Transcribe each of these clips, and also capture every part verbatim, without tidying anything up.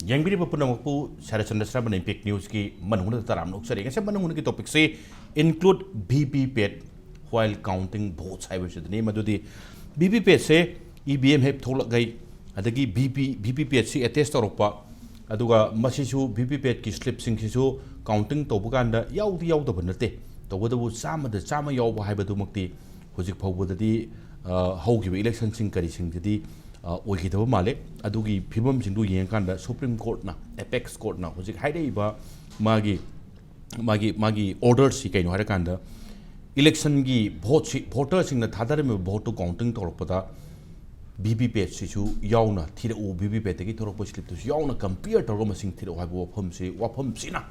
ꯌꯦꯡꯕꯤꯔꯤꯕ ꯄꯨꯝꯅꯃꯛꯄꯨ ꯁꯔꯠꯆꯟꯗ꯭ꯔ ꯁꯔꯃꯟ ꯏꯝꯄꯦꯛ ꯅ꯭ꯌꯨꯁꯀꯤ ꯃꯅꯨꯡꯗ ꯇꯔꯥꯝꯅ ꯑꯣꯛꯆꯔꯤ꯫ ꯉꯁꯤ ꯃꯅꯨꯡꯒꯤ ꯇꯣꯄꯤꯛꯁꯤ include V V P A T while counting votes ꯍꯥꯏꯕꯁꯤꯗꯅꯤ꯫ ꯃꯗꯨꯗꯤ V V P A T say E V M ꯍꯦꯛ ꯊꯣꯛꯂꯛꯈꯩ, ꯑꯗꯒꯤ V P, V V P A T ꯁꯤ ꯑꯦꯇꯦꯁ ꯇꯧꯔꯛꯄ, ꯑꯗꯨꯒ ꯃꯁꯤꯁꯨ V V P A T ꯀꯤ ꯁ꯭ꯂꯤꯞꯁꯤꯡꯁꯤꯁꯨ counting ꯇꯧꯕ ꯀꯥꯟꯗ ꯌꯥꯎꯗꯤ ꯌꯥꯎꯗꯕ ꯅꯠꯇꯦ, ꯇꯧꯕꯇꯕꯨ ꯆꯥꯝꯃꯗ ꯆꯥꯝꯃ ꯌꯥꯎꯕ ꯍꯥꯏꯕꯗꯨꯃꯛꯇꯤ ꯍꯧꯖꯤꯛ ꯐꯥꯎꯕꯗꯗꯤ, ꯑ, ꯍꯧꯈꯤꯕ ꯏꯂꯦꯛꯁꯟꯁꯤꯡ ꯀꯔꯤꯁꯤꯡꯗꯗꯤ, ꯑ, ꯑꯣꯏꯈꯤꯗꯕ ꯃꯥꯜꯂꯦ꯫ ꯑꯗꯨꯒꯤ ꯐꯤꯕꯝꯁꯤꯡꯗꯨ ꯌꯦꯡꯉꯀꯥꯟꯗ ꯁꯨꯄ꯭ꯔꯤꯝ ꯀꯣꯔꯠꯅ, ꯑꯦꯄꯦꯛꯁ ꯀꯣꯔꯠꯅ ꯍꯧꯖꯤꯛ ꯍꯥꯏꯔꯛꯏꯕ ꯃꯥꯒꯤ, ꯃꯥꯒꯤ, ꯃꯥꯒꯤ ꯑꯣꯔꯗꯔꯁꯤ ꯀꯩꯅꯣ ꯍꯥꯏꯔꯀꯥꯟꯗ, ꯏꯂꯦꯛꯁꯟꯒꯤ ꯚꯣꯠꯁꯤ, ꯚꯣꯇꯔꯁꯤꯡꯅ ꯊꯥꯗꯔꯝꯃꯤꯕ ꯚꯣꯠꯇꯨ ꯀꯥꯎꯟꯇꯤꯡ ꯇꯧꯔꯛꯄꯗ V V P A T ꯁꯤꯁꯨ ꯌꯥꯎꯅ ꯊꯤꯔꯛꯎ, V V P A T ꯇꯒꯤ ꯊꯣꯔꯛꯄ ꯁ꯭ꯂꯤꯞꯇꯨꯁꯨ ꯌꯥꯎꯅ ꯀꯝꯄꯤꯌꯔ ꯇꯧꯔꯒ ꯃꯁꯤꯡ ꯊꯤꯔꯛꯎ ꯍꯥꯏꯕ ꯋꯥꯐꯝꯁꯤ, ꯋꯥꯐꯝꯁꯤꯅ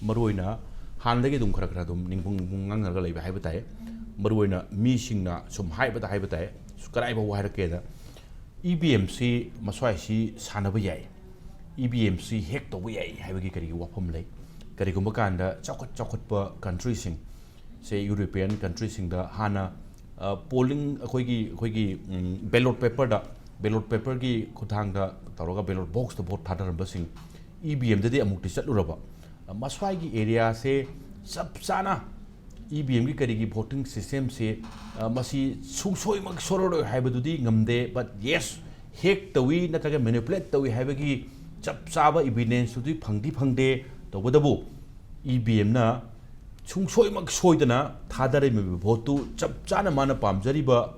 ꯃꯔꯨꯑꯣꯏꯅ ꯍꯥꯟꯅꯗꯒꯤ ꯑꯗꯨꯝ ꯈꯔ ꯈꯔ ꯑꯗꯨꯝ ꯅꯤꯡꯐꯨꯡ ꯅꯤꯡꯐꯨꯡ ꯉꯥꯡꯅꯔꯒ ꯂꯩꯕ ꯍꯥꯏꯕ ꯇꯥꯏ꯫ ꯃꯔꯨꯑꯣꯏꯅ ꯃꯤꯁꯤꯡꯅ ꯁꯨꯝ ꯍꯥꯏꯕꯗ ꯍꯥꯏꯕ ꯇꯥꯏ, ꯀꯗꯥꯏꯐꯥꯎ ꯍꯥꯏꯔꯛꯀꯦꯗ, E V M ꯁꯤ ꯃꯁ꯭ꯋꯥꯏꯁꯤ ꯁꯥꯟꯅꯕ ꯌꯥꯏ, E V M ꯁꯤ ꯍꯦꯛ ꯇꯧꯕ ꯌꯥꯏ ꯍꯥꯏꯕꯒꯤ ꯀꯔꯤꯒꯤ ꯋꯥꯐꯝ ꯂꯩ? ꯀꯔꯤꯒꯨꯝꯕ ꯀꯥꯟꯗ ꯆꯥꯎꯈꯠ ꯆꯥꯎꯈꯠꯄ ꯀꯟꯇ꯭ꯔꯤꯁꯤꯡ, ꯁꯦ ꯌꯨꯔꯣꯄꯤꯌꯟ ꯀꯟꯇ꯭ꯔꯤꯁꯤꯡꯗ ꯍꯥꯟꯅ, ꯑ, ꯄꯣꯂꯤꯡ, ꯑꯩꯈꯣꯏꯒꯤ, ꯑꯩꯈꯣꯏꯒꯤ, ꯎꯝ, ꯕꯦꯂꯣꯠ ꯄꯦꯄꯔꯗ, ꯕꯦꯂꯣꯠ ꯄꯦꯄꯔꯒꯤ ꯈꯨꯠꯊꯥꯡꯗ ꯇꯧꯔꯒ ꯕꯦꯂꯣꯠ ꯕꯣꯛꯁꯇ ꯚꯣꯠ ꯊꯥꯗꯔꯝꯕꯁꯤꯡ E V M ꯗꯗꯤ ꯑꯃꯨꯛꯇꯤ ꯆꯠꯂꯨꯔꯕ, ꯑ, ꯃꯁ꯭ꯋꯥꯏꯒꯤ ꯑꯦꯔꯤꯌꯥꯁꯦ ꯆꯞ ꯆꯥꯅ E V M ꯒꯤ ꯀꯔꯤꯒꯤ ꯚꯣꯇꯤꯡ ꯁꯤꯁꯇꯦꯝꯁꯦ, ꯑ, ꯃꯁꯤ ꯁꯨꯡꯁꯣꯏꯃꯛ ꯁꯣꯏꯔꯔꯣꯏ ꯍꯥꯏꯕꯗꯨꯗꯤ ꯉꯝꯗꯦ, but yes, ꯍꯦꯛ ꯇꯧꯏ ꯅꯠꯇ꯭ꯔꯒ ꯃꯦꯅꯤꯄꯨꯂꯦꯠ ꯇꯧꯏ ꯍꯥꯏꯕꯒꯤ ꯆꯞ ꯆꯥꯕ ꯏꯕꯤꯗꯦꯟꯁꯇꯨꯗꯤ ꯐꯪꯗꯤ ꯐꯪꯗꯦ꯫ ꯇꯧꯕꯇꯕꯨ E V M ꯅ ꯁꯨꯡꯁꯣꯏꯃꯛ ꯁꯣꯏꯗꯅ ꯊꯥꯗꯔꯝꯃꯤꯕ ꯚꯣꯠꯇꯨ ꯆꯞ ꯆꯥꯅ ꯃꯥꯅ ꯄꯥꯝꯖꯔꯤꯕ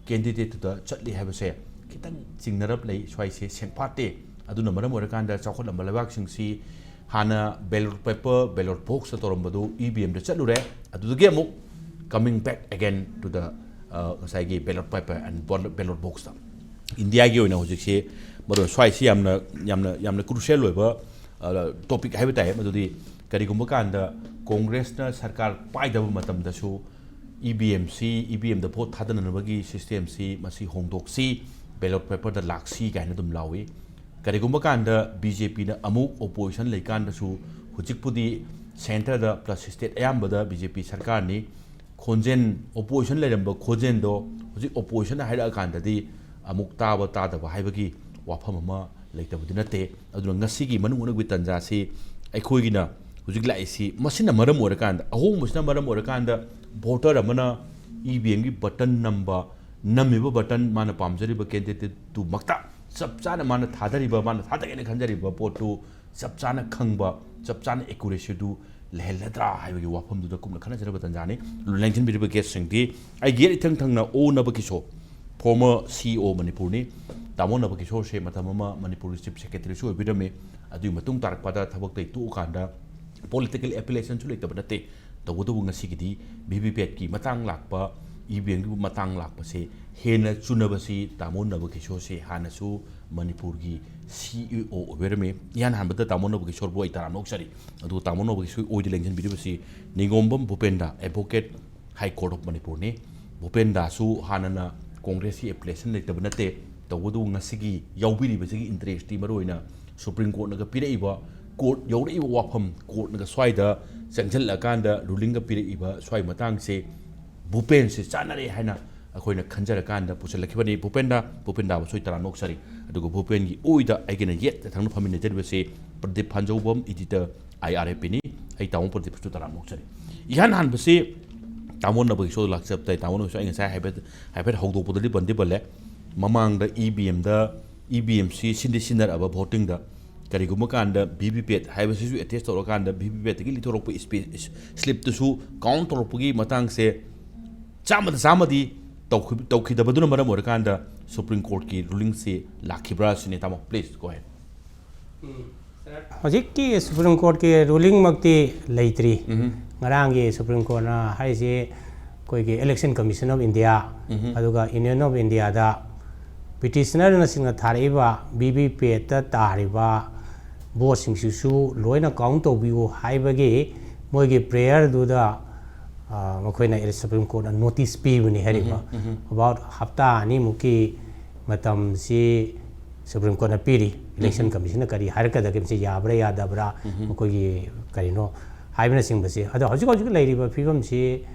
ꯀꯦꯟꯗꯤꯗꯦꯠꯇꯨꯗ ꯆꯠꯂꯤ ꯍꯥꯏꯕꯁꯦ ꯈꯤꯇꯪ ꯆꯤꯡꯅꯔꯞ ꯂꯩ, ꯁ꯭ꯋꯥꯏꯁꯦ ꯁꯦꯡꯐꯥꯠꯇꯦ꯫ ꯑꯗꯨꯅ ꯃꯔꯝ ꯑꯣꯏꯔꯀꯥꯟꯗ ꯆꯥꯎꯈꯠꯂꯝꯕ ꯂꯩꯕꯥꯛꯁꯤꯡꯁꯤ ꯍꯥꯟꯅ ꯕꯦꯂꯣꯠ ꯄꯦꯄꯔ, ꯕꯦꯂꯣꯠ ꯕꯣꯛꯁꯇ ꯇꯧꯔꯝꯕꯗꯨ E V M ꯗ ꯆꯠꯂꯨꯔꯦ, ꯑꯗꯨꯗꯒꯤ ꯑꯃꯨꯛ coming back again to the, ꯑ, ꯉꯁꯥꯏꯒꯤ ballot paper and ballot box ꯇ꯫ ꯏꯟꯗꯤꯌꯥꯒꯤ ꯑꯣꯏꯅ ꯍꯧꯖꯤꯛꯁꯤ ꯃꯔꯨ ꯁ꯭ꯋꯥꯏꯁꯤ ꯌꯥꯝꯅ, ꯌꯥꯝꯅ, ꯌꯥꯝꯅ crucial ꯑꯣꯏꯕ, ꯑ, ꯇꯣꯄꯤꯛ ꯍꯥꯏꯕ ꯇꯥꯏ꯫ ꯃꯗꯨꯗꯤ ꯀꯔꯤꯒꯨꯝꯕ ꯀꯥꯟꯗ ꯀꯣꯡꯒ꯭ꯔꯦꯁꯅ ꯁꯔꯀꯥꯔ ꯄꯥꯏꯗꯕ ꯃꯇꯝꯗꯁꯨ E V M ꯁꯤ, E V M ꯗ ꯚꯣꯠ ꯊꯥꯗꯅꯅꯕꯒꯤ ꯁꯤꯁꯇꯦꯝꯁꯤ ꯃꯁꯤ ꯍꯣꯡꯗꯣꯛꯁꯤ, ꯕꯦꯂꯣꯠ ꯄꯦꯄꯔꯗ ꯂꯥꯛꯁꯤ ꯀꯥꯏꯅ ꯑꯗꯨꯝ ꯂꯥꯎꯏ꯫ ꯀꯔꯤꯒꯨꯝꯕ ꯀꯥꯟꯗ B J P ꯅ ꯑꯃꯨꯛ ꯑꯣꯄꯣꯖꯤꯁꯟ ꯂꯩꯀꯥꯟꯗꯁꯨ, ꯍꯧꯖꯤꯛꯄꯨꯗꯤ ꯁꯦꯟꯇꯔꯗ plus ꯁ꯭ꯇꯦꯠ ꯑꯌꯥꯝꯕꯗ B J P ꯁꯔꯀꯥꯔꯅꯤ, ꯈꯣꯟꯖꯦꯜ, ꯑꯣꯄꯣꯖꯤꯁꯟ ꯂꯩꯔꯝꯕ ꯈꯣꯟꯖꯦꯜꯗꯣ ꯍꯧꯖꯤꯛ ꯑꯣꯄꯣꯖꯤꯁꯟꯅ ꯍꯥꯏꯔꯛꯑꯀꯥꯟꯗꯗꯤ ꯑꯃꯨꯛ ꯇꯥꯕ ꯇꯥꯗꯕ ꯍꯥꯏꯕꯒꯤ ꯋꯥꯐꯝ ꯑꯃ ꯂꯩꯇꯕꯗꯤ ꯅꯠꯇꯦ꯫ ꯑꯗꯨꯅ ꯉꯁꯤꯒꯤ ꯃꯅꯨꯡ ꯑꯣꯏꯅꯒꯤ ꯇꯥꯟꯖꯥꯁꯤ ꯑꯩꯈꯣꯏꯒꯤꯅ ꯍꯧꯖꯤꯛ ꯂꯥꯛꯏꯁꯤ, ꯃꯁꯤꯅ ꯃꯔꯝ ꯑꯣꯏꯔꯀꯥꯟꯗ, ꯑꯍꯣꯡꯕꯁꯤꯅ ꯃꯔꯝ ꯑꯣꯏꯔꯀꯥꯟꯗ voter ꯑꯃꯅ E V M ꯒꯤ button ꯅꯝꯕ, ꯅꯝꯃꯤꯕ button ꯃꯥꯅ ꯄꯥꯝꯖꯔꯤꯕ candidateꯇꯨꯃꯛꯇ ꯆꯞ ꯆꯥꯅ ꯃꯥꯅ ꯊꯥꯗꯔꯤꯕ, ꯃꯥꯅ ꯊꯥꯗꯒꯦꯅ ꯈꯟꯖꯔꯤꯕ ꯄꯣꯠꯇꯨ ꯆꯞ ꯆꯥꯅ ꯈꯪꯕ, ꯆꯞ ꯆꯥꯅ accuracyꯗꯨ ꯂꯩꯍꯜꯂꯗ꯭ꯔꯥ ꯍꯥꯏꯕꯒꯤ ꯋꯥꯐꯝꯗꯨꯗ ꯀꯨꯞꯅ ꯈꯟꯅꯖꯔꯕ ꯇꯥꯟꯖꯥꯅꯤ꯫ ꯂꯦꯡꯁꯤꯟꯕꯤꯔꯤꯕ guestꯁꯤꯡꯗꯤ ꯑꯩꯒꯤ ꯌꯦꯠ ꯏꯊꯪ ꯊꯪꯅ ꯑꯣ ꯅꯕ Kishore, former C E O ꯃꯅꯤꯄꯨꯔꯅꯤ꯫ ꯇꯥꯃꯣ ꯅꯕ ꯀꯤꯁꯣꯔꯁꯦ ꯃꯇꯝ ꯑꯃ ꯃꯅꯤꯄꯨꯔꯒꯤ chief secretaryꯁꯨ ꯑꯣꯏꯕꯤꯔꯝꯃꯤ꯫ ꯑꯗꯨꯒꯤ ꯃꯇꯨꯡ ꯇꯥꯔꯛꯄꯗ ꯊꯕꯛꯇꯩ ꯇꯣꯛꯑꯀꯥꯟꯗ political affiliationꯁꯨ ꯂꯩꯇꯕ ꯅꯠꯇꯦ꯫ ꯇꯧꯕꯇꯕꯨ ꯉꯁꯤꯒꯤꯗꯤ V V P Atꯀꯤ ꯃꯇꯥꯡ ꯂꯥꯛꯄ, E V Mꯒꯤ ꯃꯇꯥꯡ ꯂꯥꯛꯄꯁꯦ ꯍꯦꯟꯅ ꯆꯨꯅꯕꯁꯤ ꯇꯥꯃꯣ ꯅꯕ ꯀꯤꯁꯣꯔꯁꯦ ꯍꯥꯟꯅꯁꯨ ꯃꯅꯤꯄꯨꯔꯒꯤ C E O ꯑꯣꯏꯕꯤꯔꯝꯃꯤ꯫ ꯏꯍꯥꯟ ꯍꯥꯟꯕꯗ ꯇꯥꯃꯣ ꯅꯕ ꯀꯤꯁꯣꯔꯕꯨ ꯑꯩ ꯇꯔꯥꯝꯅ ꯑꯣꯛꯆꯔꯤ꯫ ꯑꯗꯨꯒ ꯇꯥꯃꯣ ꯅꯕ ꯀꯤꯁꯣꯔ ꯑꯣꯏꯗ ꯂꯦꯡꯁꯤꯟꯕꯤꯔꯤꯕꯁꯤ ꯅꯤꯉꯣꯝꯕꯝ ꯚꯨꯄꯦꯟꯗ, advocate, High Court of ꯃꯅꯤꯄꯨꯔꯅꯤ꯫ ꯚꯨꯄꯦꯟꯗꯥꯁꯨ ꯍꯥꯟꯅꯅ ꯀꯣꯡꯒ꯭ꯔꯦꯁꯀꯤ affiliation ꯂꯩꯇꯕ ꯅꯠꯇꯦ꯫ ꯇꯧꯕꯇꯕꯨ ꯉꯁꯤꯒꯤ ꯌꯥꯎꯕꯤꯔꯤꯕꯁꯤꯒꯤ interestꯇꯤ ꯃꯔꯨꯑꯣꯏꯅ Supreme Courtꯅꯒ ꯄꯤꯔꯛꯏꯕ, court ꯌꯧꯔꯛꯏꯕ ꯋꯥꯐꯝ, courtꯅꯒ ꯁ꯭ꯋꯥꯏꯗ ꯆꯪꯁꯤꯜꯂꯛꯑꯀꯥꯟꯗ rulingꯒ ꯄꯤꯔꯛꯏꯕ ꯁ꯭ꯋꯥꯏ ꯃꯇꯥꯡꯁꯦ ꯚꯨꯄꯦꯟꯁꯦ ꯆꯥꯟꯅꯔꯦ ꯍꯥꯏꯅ ꯑꯩꯈꯣꯏꯅ ꯈꯟꯖꯔꯀꯥꯟꯗ ꯄꯨꯁꯤꯜꯂꯛꯈꯤꯕꯅꯤ꯫ ꯚꯨꯄꯦꯟꯗꯥ, ꯚꯨꯄꯦꯟꯗꯥꯕꯨꯁꯨ ꯑꯩ ꯇꯔꯥꯝꯅ ꯑꯣꯛꯆꯔꯤ꯫ ꯑꯗꯨꯒ ꯚꯨꯄꯦꯟꯒꯤ ꯑꯣꯏꯗ ꯑꯩꯒꯤꯅ ꯌꯦꯠ ꯊꯪꯅ ꯐꯝꯃꯤꯟꯅꯖꯔꯤꯕꯁꯤ Pradeep ꯐꯥꯟꯖꯧꯕꯝ, editor, I R F Pꯅꯤ꯫ ꯑꯩ ꯇꯥꯃꯣ ꯄ꯭ꯔꯗꯤꯞꯁꯨ ꯇꯔꯥꯝꯅ ꯑꯣꯛꯆꯔꯤ꯫ ꯏꯍꯥꯟ ꯍꯥꯟꯕꯁꯤ ꯇꯥꯃꯣ ꯅꯕ ꯀꯤꯁꯣꯔꯗ ꯂꯥꯛꯆꯕ ꯇꯥꯏ꯫ ꯇꯥꯃꯣ ꯅꯕ ꯀꯤꯁꯣꯔ, ꯑꯩ ꯉꯁꯥꯏ ꯍꯥꯏꯐꯦꯠ, ꯍꯥꯏꯐꯦꯠ ꯍꯧꯗꯣꯛꯄꯗꯗꯤ ꯄꯟꯗꯤ ꯄꯜꯂꯦ꯫ ꯃꯃꯥꯡꯗ E V Mꯗ, E V Mꯁꯤ ꯁꯤꯟꯗꯤ ꯁꯤꯟꯅꯔꯛꯑꯕ votingꯗ, ꯀꯔꯤꯒꯨꯝꯕ ꯀꯥꯟꯗ V V P At ꯍꯥꯏꯕꯁꯤꯁꯨ attach ꯇꯧꯔꯀꯥꯟꯗ V V P Atꯇꯒꯤ ꯂꯤꯊꯣꯔꯛꯄ spe-, slipꯇꯨꯁꯨ count ꯇꯧꯔꯛꯄꯒꯤ ꯃꯇꯥꯡꯁꯦ ꯆꯥꯝꯃꯗ ꯆꯥꯝꯃꯗꯤ ꯇꯧꯈꯤ-, ꯇꯧꯈꯤꯗꯕꯗꯨꯅ ꯃꯔꯝ ꯑꯣꯏꯔꯀꯥꯟꯗ Supreme Courtꯀꯤ rulingꯁꯤ ꯂꯥꯛꯈꯤꯕ꯭ꯔꯥ ꯁꯤꯅꯤ꯫ ꯇꯥꯃꯣ, please go ahead꯫ ꯍꯧꯖꯤꯛꯀꯤ Supreme Courtꯀꯤ rulingꯃꯛꯇꯤ ꯂꯩꯇ꯭ꯔꯤ꯫ ꯎꯝ꯫ ꯉꯔꯥꯡꯒꯤ Supreme Courtꯅ ꯍꯥꯏꯔꯤꯁꯦ ꯑꯩꯈꯣꯏꯒꯤ Election Commission of India, ꯎꯝ꯫ ꯑꯗꯨꯒ Union of Indiaꯗ petitionerꯅꯆꯤꯡꯅ ꯊꯥꯔꯛꯏꯕ VVPATꯇ ꯇꯥꯔꯤꯕ voteꯁꯤꯡꯁꯤꯁꯨ ꯂꯣꯏꯅ count ꯇꯧꯕꯤꯌꯨ ꯍꯥꯏꯕꯒꯤ ꯃꯣꯏꯒꯤ prayerꯗꯨꯗ, ꯑ, ꯃꯈꯣꯏꯅ Supreme Courtꯅ notice ꯄꯤꯕꯅꯤ ꯍꯥꯏꯔꯤꯕ꯫ ꯎꯝ, ꯎꯝ꯫ About ꯍꯞꯇꯥ ꯑꯅꯤꯃꯨꯛꯀꯤ ꯃꯇꯝꯁꯤ Supreme Courtꯅ ꯄꯤꯔꯤ꯫ Election ꯎꯝ꯫ Commissionꯅ ꯀꯔꯤ ꯍꯥꯏꯔꯛꯀꯗꯒꯦ, ꯃꯁꯤ ꯌꯥꯕ꯭ꯔꯥ ꯌꯥꯗꯕ꯭ꯔꯥ, ꯎꯝ꯫ ꯃꯈꯣꯏꯒꯤ ꯀꯔꯤꯅꯣ ꯍꯥꯏꯕꯅꯆꯤꯡꯕꯁꯤ꯫ ꯑꯗꯣ ꯍꯧꯖꯤꯛ ꯍꯧꯖꯤꯛ ꯂꯩꯔꯤꯕ ꯐꯤꯕꯝꯁꯤ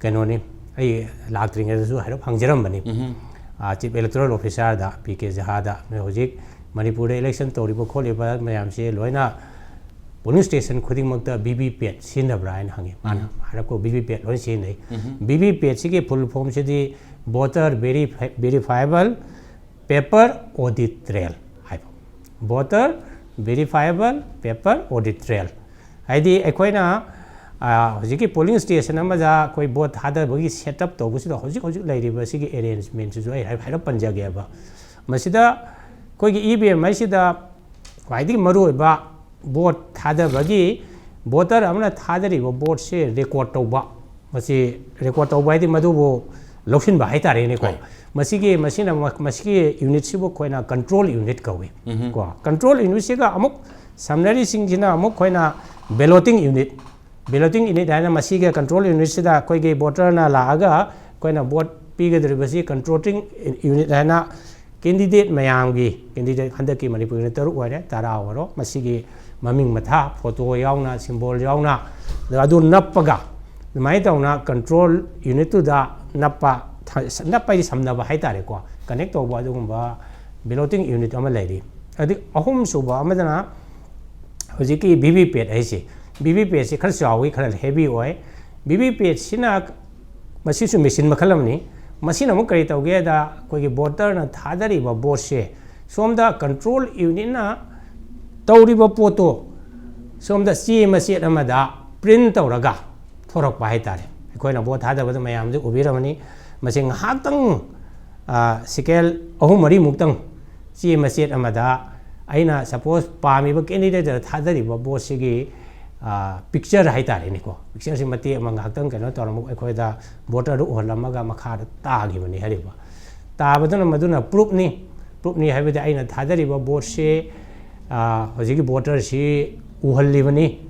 ꯀꯩꯅꯣꯅꯤ, ꯑꯩ ꯂꯥꯛꯇ꯭ꯔꯤꯉꯩꯗꯁꯨ ꯍꯥꯏꯔꯞ ꯍꯪꯖꯔꯝꯕꯅꯤ꯫ ꯎꯝ꯫ ꯑ, Chief Electoral Officerꯗ, P K Jahad, ꯅꯣꯏ ꯍꯧꯖꯤꯛ ꯃꯅꯤꯄꯨꯔꯗ election ꯇꯧꯔꯤꯕ ꯈꯣꯠꯂꯤꯕ ꯃꯌꯥꯝꯁꯦ ꯂꯣꯏꯅ polling station ꯈꯨꯗꯤꯡꯃꯛꯇ V V P A T ꯁꯤꯖꯤꯟꯅꯕ꯭ꯔꯥ ꯍꯥꯏꯅ ꯍꯪꯉꯤ꯫ ꯃꯥꯅ ꯍꯥꯏꯔꯛꯄ V V P A T ꯂꯣꯏ ꯁꯤꯖꯤꯟꯅꯩ꯫ V V P A T ꯁꯤꯒꯤ full form ꯁꯤꯗꯤ Voter Verifi- Verifiable Paper Audit Trail ꯍꯥꯏꯕ꯫ Voter Verifiable Paper Audit Trail ꯍꯥꯏꯗꯤ ꯑꯩꯈꯣꯏꯅ ꯍꯧꯖꯤꯛꯀꯤ polling station ꯑꯃꯗ ꯑꯩꯈꯣꯏ vote ꯊꯥꯗꯕꯒꯤ setup ꯇꯧꯕꯁꯤꯗ ꯍꯧꯖꯤꯛ ꯍꯧꯖꯤꯛ ꯂꯩꯔꯤꯕ ꯁꯤꯒꯤ arrangement ꯁꯤꯁꯨ ꯑꯩ ꯍꯥꯏꯔꯞ ꯄꯟꯖꯒꯦꯕ꯫ ꯃꯁꯤꯗ ꯑꯩꯈꯣꯏꯒꯤ E V M ꯍꯥꯏꯁꯤꯗ ꯈ꯭ꯋꯥꯏꯗꯒꯤ ꯃꯔꯨꯑꯣꯏꯕ vote ꯊꯥꯗꯕꯒꯤ voter ꯑꯃꯅ ꯊꯥꯗꯔꯤꯕ vote ꯁꯦ record ꯇꯧꯕ꯫ ꯃꯁꯤ record ꯇꯧꯕ ꯍꯥꯏꯗꯤ ꯃꯗꯨꯕꯨ ꯂꯧꯁꯤꯟꯕ ꯍꯥꯏꯇꯥꯔꯦꯅꯦꯀꯣ꯫ ꯃꯁꯤꯒꯤ ꯃꯁꯤꯅ ꯃꯁꯤꯒꯤ unit ꯁꯤꯕꯨ ꯑꯩꯈꯣꯏꯅ control unit ꯀꯧꯏ꯫ ꯀꯣ, control unit ꯁꯤꯒ ꯑꯃꯨꯛ ꯁꯝꯅꯔꯤꯁꯤꯡꯁꯤꯅ ꯑꯃꯨꯛ ꯑꯩꯈꯣꯏꯅ balloting unit, balloting unit ꯍꯥꯏꯅ ꯃꯁꯤꯒꯤ control unit ꯁꯤꯗ ꯑꯩꯈꯣꯏꯒꯤ voter ꯅ ꯂꯥꯛꯑꯒ ꯑꯩꯈꯣꯏꯅ vote ꯄꯤꯒꯗꯧꯔꯤꯕꯁꯤ controlling unit ꯍꯥꯏꯅ candidate ꯃꯌꯥꯝꯒꯤ, candidate ꯍꯟꯗꯛꯀꯤ ꯃꯅꯤꯄꯨꯔꯒꯤꯅ ꯇꯔꯨꯛ ꯑꯣꯏꯔꯦ, ꯇꯔꯥ ꯑꯣꯏꯔꯣ, ꯃꯁꯤꯒꯤ ꯃꯃꯤꯡ ꯃꯊꯥ, photo ꯌꯥꯎꯅ, symbol ꯌꯥꯎꯅ, ꯑꯗꯨ ꯅꯞꯄꯒ ꯑꯗꯨꯃꯥꯏꯅ ꯇꯧꯅ control unit ꯇꯨꯗ ꯅꯞꯄ, ꯅꯞꯄ ꯍꯥꯏꯗꯤ ꯁꯝꯅꯕ ꯍꯥꯏꯇꯥꯔꯦꯀꯣ, connect ꯇꯧꯕ ꯑꯗꯨꯒꯨꯝꯕ balloting unit ꯑꯃ ꯂꯩꯔꯤ꯫ ꯑꯗꯨ ꯑꯍꯨꯝꯁꯨꯕ ꯑꯃꯗꯅ ꯍꯧꯖꯤꯛꯀꯤ V V P A T ꯍꯥꯏꯁꯦ꯫ V V P A T ꯁꯤ ꯈꯔ ꯆꯥꯎꯋꯤ, ꯈꯔ heavy ꯑꯣꯏ꯫ V V P A T ꯁꯤꯅ ꯃꯁꯤꯁꯨ machine ꯃꯈꯜ ꯑꯃꯅꯤ꯫ ꯃꯁꯤꯅ ꯑꯃꯨꯛ ꯀꯔꯤ ꯇꯧꯒꯦꯗ, ꯑꯩꯈꯣꯏꯒꯤ voter ꯅ ꯊꯥꯗꯔꯤꯕ vote ꯁꯦ ꯁꯣꯝꯗ control unit ꯅ ꯇꯧꯔꯤꯕ ꯄꯣꯠꯇꯣ ꯁꯣꯝꯗ ꯆꯦ ꯃꯆꯦꯠ ꯑꯃꯗ print ꯇꯧꯔꯒ ꯊꯣꯔꯛꯄ ꯍꯥꯏꯇꯥꯔꯦ꯫ ꯑꯩꯈꯣꯏꯅ vote ꯊꯥꯗꯕꯗ ꯃꯌꯥꯝꯁꯨ ꯎꯕꯤꯔꯝꯃꯅꯤ꯫ ꯃꯁꯤ ꯉꯥꯏꯍꯥꯛꯇꯪ, ꯑ, second ꯑꯍꯨꯝ ꯃꯔꯤꯃꯨꯛꯇꯪ ꯆꯦ ꯃꯆꯦꯠ ꯑꯃꯗ ꯑꯩꯅ suppose ꯄꯥꯝꯃꯤꯕ candidate ꯇ ꯊꯥꯗꯔꯤꯕ vote ꯁꯤꯒꯤ, ꯑ, picture ꯍꯥꯏꯇꯥꯔꯦꯅꯦꯀꯣ, picture ꯁꯤ ꯃꯇꯦꯛ ꯑꯃ ꯉꯥꯏꯍꯥꯛꯇꯪ ꯀꯩꯅꯣ ꯇꯧꯔꯝꯃꯒ ꯑꯩꯈꯣꯏꯗ voter ꯗ ꯎꯍꯜꯂꯝꯃꯒ ꯃꯈꯥꯗ ꯇꯥꯈꯤꯕꯅꯤ ꯍꯥꯏꯔꯤꯕ꯫ ꯇꯥꯕꯗꯨꯅ ꯃꯗꯨꯅ proof ꯅꯤ꯫ Proof ꯅꯤ ꯍꯥꯏꯕꯗꯤ ꯑꯩꯅ ꯊꯥꯗꯔꯤꯕ vote ꯁꯤ, ꯑ, ꯍꯧꯖꯤꯛꯀꯤ voter ꯁꯤ ꯎꯍꯜꯂꯤꯕꯅꯤ꯫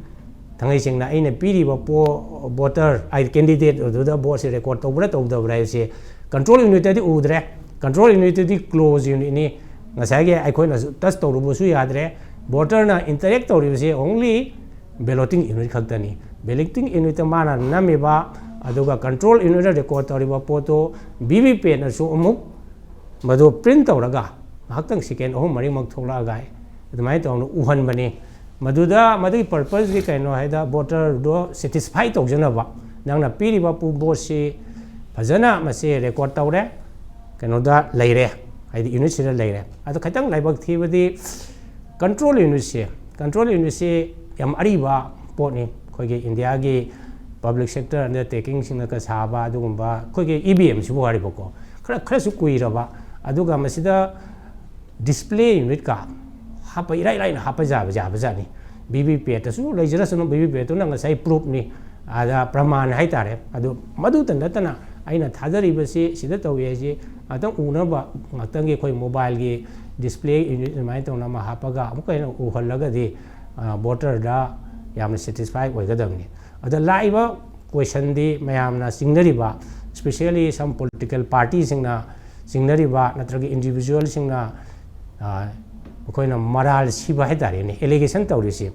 ꯊꯥꯡꯉꯩ ꯁꯦꯡꯅ ꯑꯩꯅ ꯄꯤꯔꯤꯕ ꯄꯣ-, voter, ꯍꯥꯏꯗꯤ candidate ꯑꯗꯨꯗ vote ꯁꯤ record ꯇꯧꯕ꯭ꯔꯥ ꯇꯧꯗꯕ꯭ꯔꯥ ꯍꯥꯏꯕꯁꯤ control unit ꯇꯗꯤ ꯎꯗ꯭ꯔꯦ꯫ Control unit ꯇꯗꯤ close unit ꯅꯤ꯫ ꯉꯁꯥꯏꯒꯤ ꯑꯩꯈꯣꯏꯅ touch ꯇꯧꯔꯨꯕꯁꯨ ꯌꯥꯗ꯭ꯔꯦ꯫ Voter ꯅ interact ꯇꯧꯔꯤꯕꯁꯤ only balloting unit ꯈꯛꯇꯅꯤ꯫ Balloting unit ꯇ ꯃꯥꯅ ꯅꯝꯃꯤꯕ, ꯑꯗꯨꯒ control unit ꯇ record ꯇꯧꯔꯤꯕ ꯄꯣꯠꯇꯨ V V P A T ꯅꯁꯨ ꯑꯃꯨꯛ ꯃꯗꯨ print ꯇꯧꯔꯒ ꯉꯥꯏꯍꯥꯛꯇꯪ ꯁꯦꯀꯦꯟ ꯑꯍꯨꯝ ꯃꯔꯤꯃꯛ ꯊꯣꯛꯂꯛꯑꯒ ꯑꯗꯨꯃꯥꯏꯅ ꯇꯧꯅ ꯎꯍꯟꯕꯅꯤ꯫ ꯃꯗꯨꯗ ꯃꯗꯨꯒꯤ purposeꯗꯤ ꯀꯩꯅꯣ ꯍꯥꯏꯗ, voterꯗꯣ satisfy ꯇꯧꯖꯅꯕ, ꯅꯪꯅ ꯄꯤꯔꯤꯕ ꯄꯨ-, voteꯁꯤ ꯐꯖꯅ ꯃꯁꯤ record ꯇꯧꯔꯦ, ꯀꯩꯅꯣꯗ ꯂꯩꯔꯦ, ꯍꯥꯏꯗꯤ unitꯁꯤꯗ ꯂꯩꯔꯦ꯫ ꯑꯗꯣ ꯈꯤꯇꯪ ꯂꯥꯏꯕꯛ ꯊꯤꯕꯗꯤ control unitꯁꯦ, control unitꯁꯤ ꯌꯥꯝ ꯑꯔꯤꯕ ꯄꯣꯠꯅꯤ꯫ ꯑꯩꯈꯣꯏꯒꯤ ꯏꯟꯗꯤꯌꯥꯒꯤ public sector undertakingꯁꯤꯡꯅꯒ ꯁꯥꯕ ꯑꯗꯨꯒꯨꯝꯕ ꯑꯩꯈꯣꯏꯒꯤ EVMꯁꯤꯕꯨ ꯍꯥꯏꯔꯤꯕꯀꯣ, ꯈꯔ, ꯈꯔꯁꯨ ꯀꯨꯏꯔꯕ, ꯑꯗꯨꯒ ꯃꯁꯤꯗ display unitꯀ ꯍꯥꯞꯄ, ꯏꯔꯥꯏ ꯂꯥꯏꯅ ꯍꯥꯞꯄ ꯌꯥꯕ, ꯌꯥꯕꯖꯥꯠꯅꯤ꯫ VVPATꯇꯁꯨ ꯂꯩꯖꯔꯁꯅꯨ, VVPATꯇꯨꯅ ꯉꯁꯥꯏ proofꯅꯤ, ꯑꯗ ꯄ꯭ꯔꯃꯥꯟ ꯍꯥꯏꯇꯥꯔꯦ꯫ ꯑꯗꯨ ꯃꯗꯨꯇ ꯅꯠꯇꯅ ꯑꯩꯅ ꯊꯥꯖꯔꯤꯕꯁꯤ ꯁꯤꯗ ꯇꯧꯏ ꯍꯥꯏꯁꯤ ꯉꯥꯛꯇꯪ ꯎꯅꯕ, ꯉꯥꯛꯇꯪꯒꯤ ꯑꯩꯈꯣꯏ mobileꯒꯤ display unit ꯑꯗꯨꯃꯥꯏꯅ ꯇꯧꯅ ꯑꯃ ꯍꯥꯞꯄꯒ ꯑꯃꯨꯛꯀ ꯍꯦꯟꯅ ꯎꯍꯜꯂꯒꯗꯤ, ꯑ, voterꯗ ꯌꯥꯝꯅ satisfy ꯑꯣꯏꯒꯗꯕꯅꯤ꯫ ꯑꯗ ꯂꯥꯛꯏꯕ questionꯗꯤ ꯃꯌꯥꯝꯅ ꯆꯤꯡꯅꯔꯤꯕ, especially some political partyꯁꯤꯡꯅ ꯆꯤꯡꯅꯔꯤꯕ ꯅꯠꯇ꯭ꯔꯒ individualꯁꯤꯡꯅ, ꯑ, ꯑꯩꯈꯣꯏꯅ ꯃꯔꯥꯜ ꯁꯤꯕ ꯍꯥꯏꯇꯥꯔꯦꯅꯦ, allegation ꯇꯧꯔꯤꯁꯤ,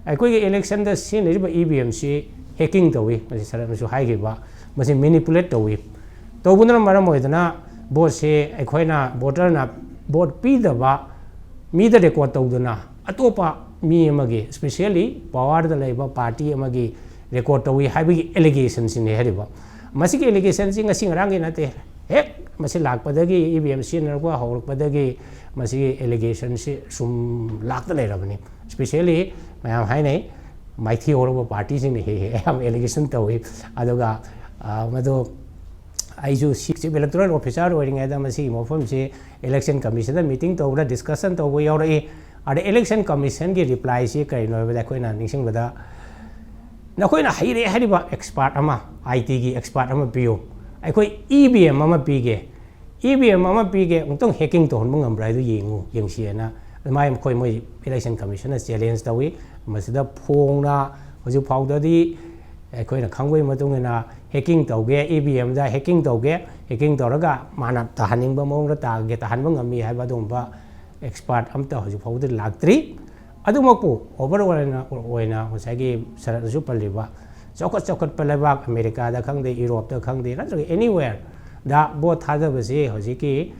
ꯑꯩꯈꯣꯏꯒꯤ electionꯗ ꯁꯤꯖꯤꯟꯅꯔꯤꯕ EVMꯁꯤ hacking ꯇꯧꯏ, ꯃꯁꯤ ꯁꯔꯠꯅꯁꯨ ꯍꯥꯏꯈꯤꯕ, ꯃꯁꯤ manipulate ꯇꯧꯏ꯫ ꯇꯧꯕꯅ ꯃꯔꯝ ꯑꯣꯏꯗꯅ voteꯁꯦ ꯑꯩꯈꯣꯏꯅ, voterꯅ vote ꯄꯤꯗꯕ ꯃꯤꯗ record ꯇꯧꯗꯨꯅ ꯑꯇꯣꯞꯄ ꯃꯤ ꯑꯃꯒꯤ, especially powerꯗ ꯂꯩꯕ party ꯑꯃꯒꯤ record ꯇꯧꯏ ꯍꯥꯏꯕꯒꯤ allegationꯁꯤꯅꯤ ꯍꯥꯏꯔꯤꯕ꯫ ꯃꯁꯤꯒꯤ allegationꯁꯤ ꯉꯁꯤ ꯉꯔꯥꯡꯒꯤ ꯅꯠꯇꯦ, ꯍꯦꯛ ꯃꯁꯤ ꯂꯥꯛꯄꯗꯒꯤ, EVM ꯁꯤꯖꯤꯟꯅꯔꯛꯄ ꯍꯧꯔꯛꯄꯗꯒꯤ ꯃꯁꯤꯒꯤ allegationꯁꯤ ꯁꯨꯝ ꯂꯥꯛꯇ ꯂꯩꯔꯕꯅꯤ꯫ Especially ꯃꯌꯥꯝ ꯍꯥꯏꯅꯩ, ꯃꯥꯏꯊꯤ ꯍꯧꯔꯕ partyꯁꯤꯡꯅ ꯍꯦꯛ ꯍꯦꯛ ꯑꯌꯥꯝꯕ allegation ꯇꯧꯏ꯫ ꯑꯗꯨꯒ, ꯑ, ꯃꯗꯨ ꯑꯩꯁꯨ Chief Electoral Officer ꯑꯣꯏꯔꯤꯉꯩꯗ ꯃꯁꯤꯒꯤ ꯃꯐꯝꯁꯤ Election Commissionꯗ meeting ꯇꯧꯕꯗ discussion ꯇꯧꯕ ꯌꯥꯎꯔꯛꯏ꯫ ꯑꯗ Election Commissionꯒꯤ replyꯁꯤ ꯀꯔꯤꯅꯣ ꯍꯥꯏꯕꯗ ꯑꯩꯈꯣꯏꯅ ꯅꯤꯡꯁꯤꯡꯕꯗ, "ꯅꯈꯣꯏꯅ ꯍꯩꯔꯦ ꯍꯥꯏꯔꯤꯕ expert ꯑꯃ, ITꯒꯤ expert ꯑꯃ ꯄꯤꯌꯨ, ꯑꯩꯈꯣꯏ EVM ꯑꯃ ꯄꯤꯒꯦ, EVM ꯑꯃ ꯄꯤꯒꯦ, ꯑꯃꯨꯛꯇꯪ hacking ꯇꯧꯍꯟꯕ ꯉꯝꯕ꯭ꯔꯥ ꯍꯥꯏꯗꯨ ꯌꯦꯡꯉꯨ, ꯌꯦꯡꯁꯤꯑꯅ" ꯑꯗꯨꯃꯥꯏꯅ ꯃꯈꯣꯏ, ꯃꯣꯏ Election Commissionꯅ challenge ꯇꯧꯏ꯫ ꯃꯁꯤꯗ ꯐꯣꯡꯅ ꯍꯧꯖꯤꯛ ꯐꯥꯎꯗꯗꯤ ꯑꯩꯈꯣꯏꯅ ꯈꯪꯕꯒꯤ ꯃꯇꯨꯡ ꯏꯟꯅ hacking ꯇꯧꯒꯦ, EVMꯗ hacking ꯇꯧꯒꯦ, hacking ꯇꯧꯔꯒ ꯃꯥꯅ ꯇꯥꯍꯟꯅꯤꯡꯕ ꯃꯑꯣꯡꯗ ꯇꯥꯒꯦ, ꯇꯥꯍꯟꯕ ꯉꯝꯃꯤ ꯍꯥꯏꯕ ꯑꯗꯨꯒꯨꯝꯕ expert ꯑꯝꯇ ꯍꯧꯖꯤꯛ ꯐꯥꯎꯕꯗ ꯂꯥꯛꯇ꯭ꯔꯤ꯫ ꯑꯗꯨꯃꯛꯄꯨ overall ꯑꯣꯏꯅ, ꯑꯣꯏꯅ ꯉꯁꯥꯏꯒꯤ ꯁꯔꯠꯅꯁꯨ ꯄꯜꯂꯤꯕ ꯆꯥꯎꯈꯠ ꯆꯥꯎꯈꯠꯄ ꯂꯩꯕꯥꯛ, Americaꯗ ꯈꯪꯗꯦ, Europeꯇ ꯈꯪꯗꯦ, ꯅꯠꯇ꯭ꯔꯒ anywhereꯗ vote ꯊꯥꯗꯕꯁꯤ ꯍꯧꯖꯤꯛꯀꯤ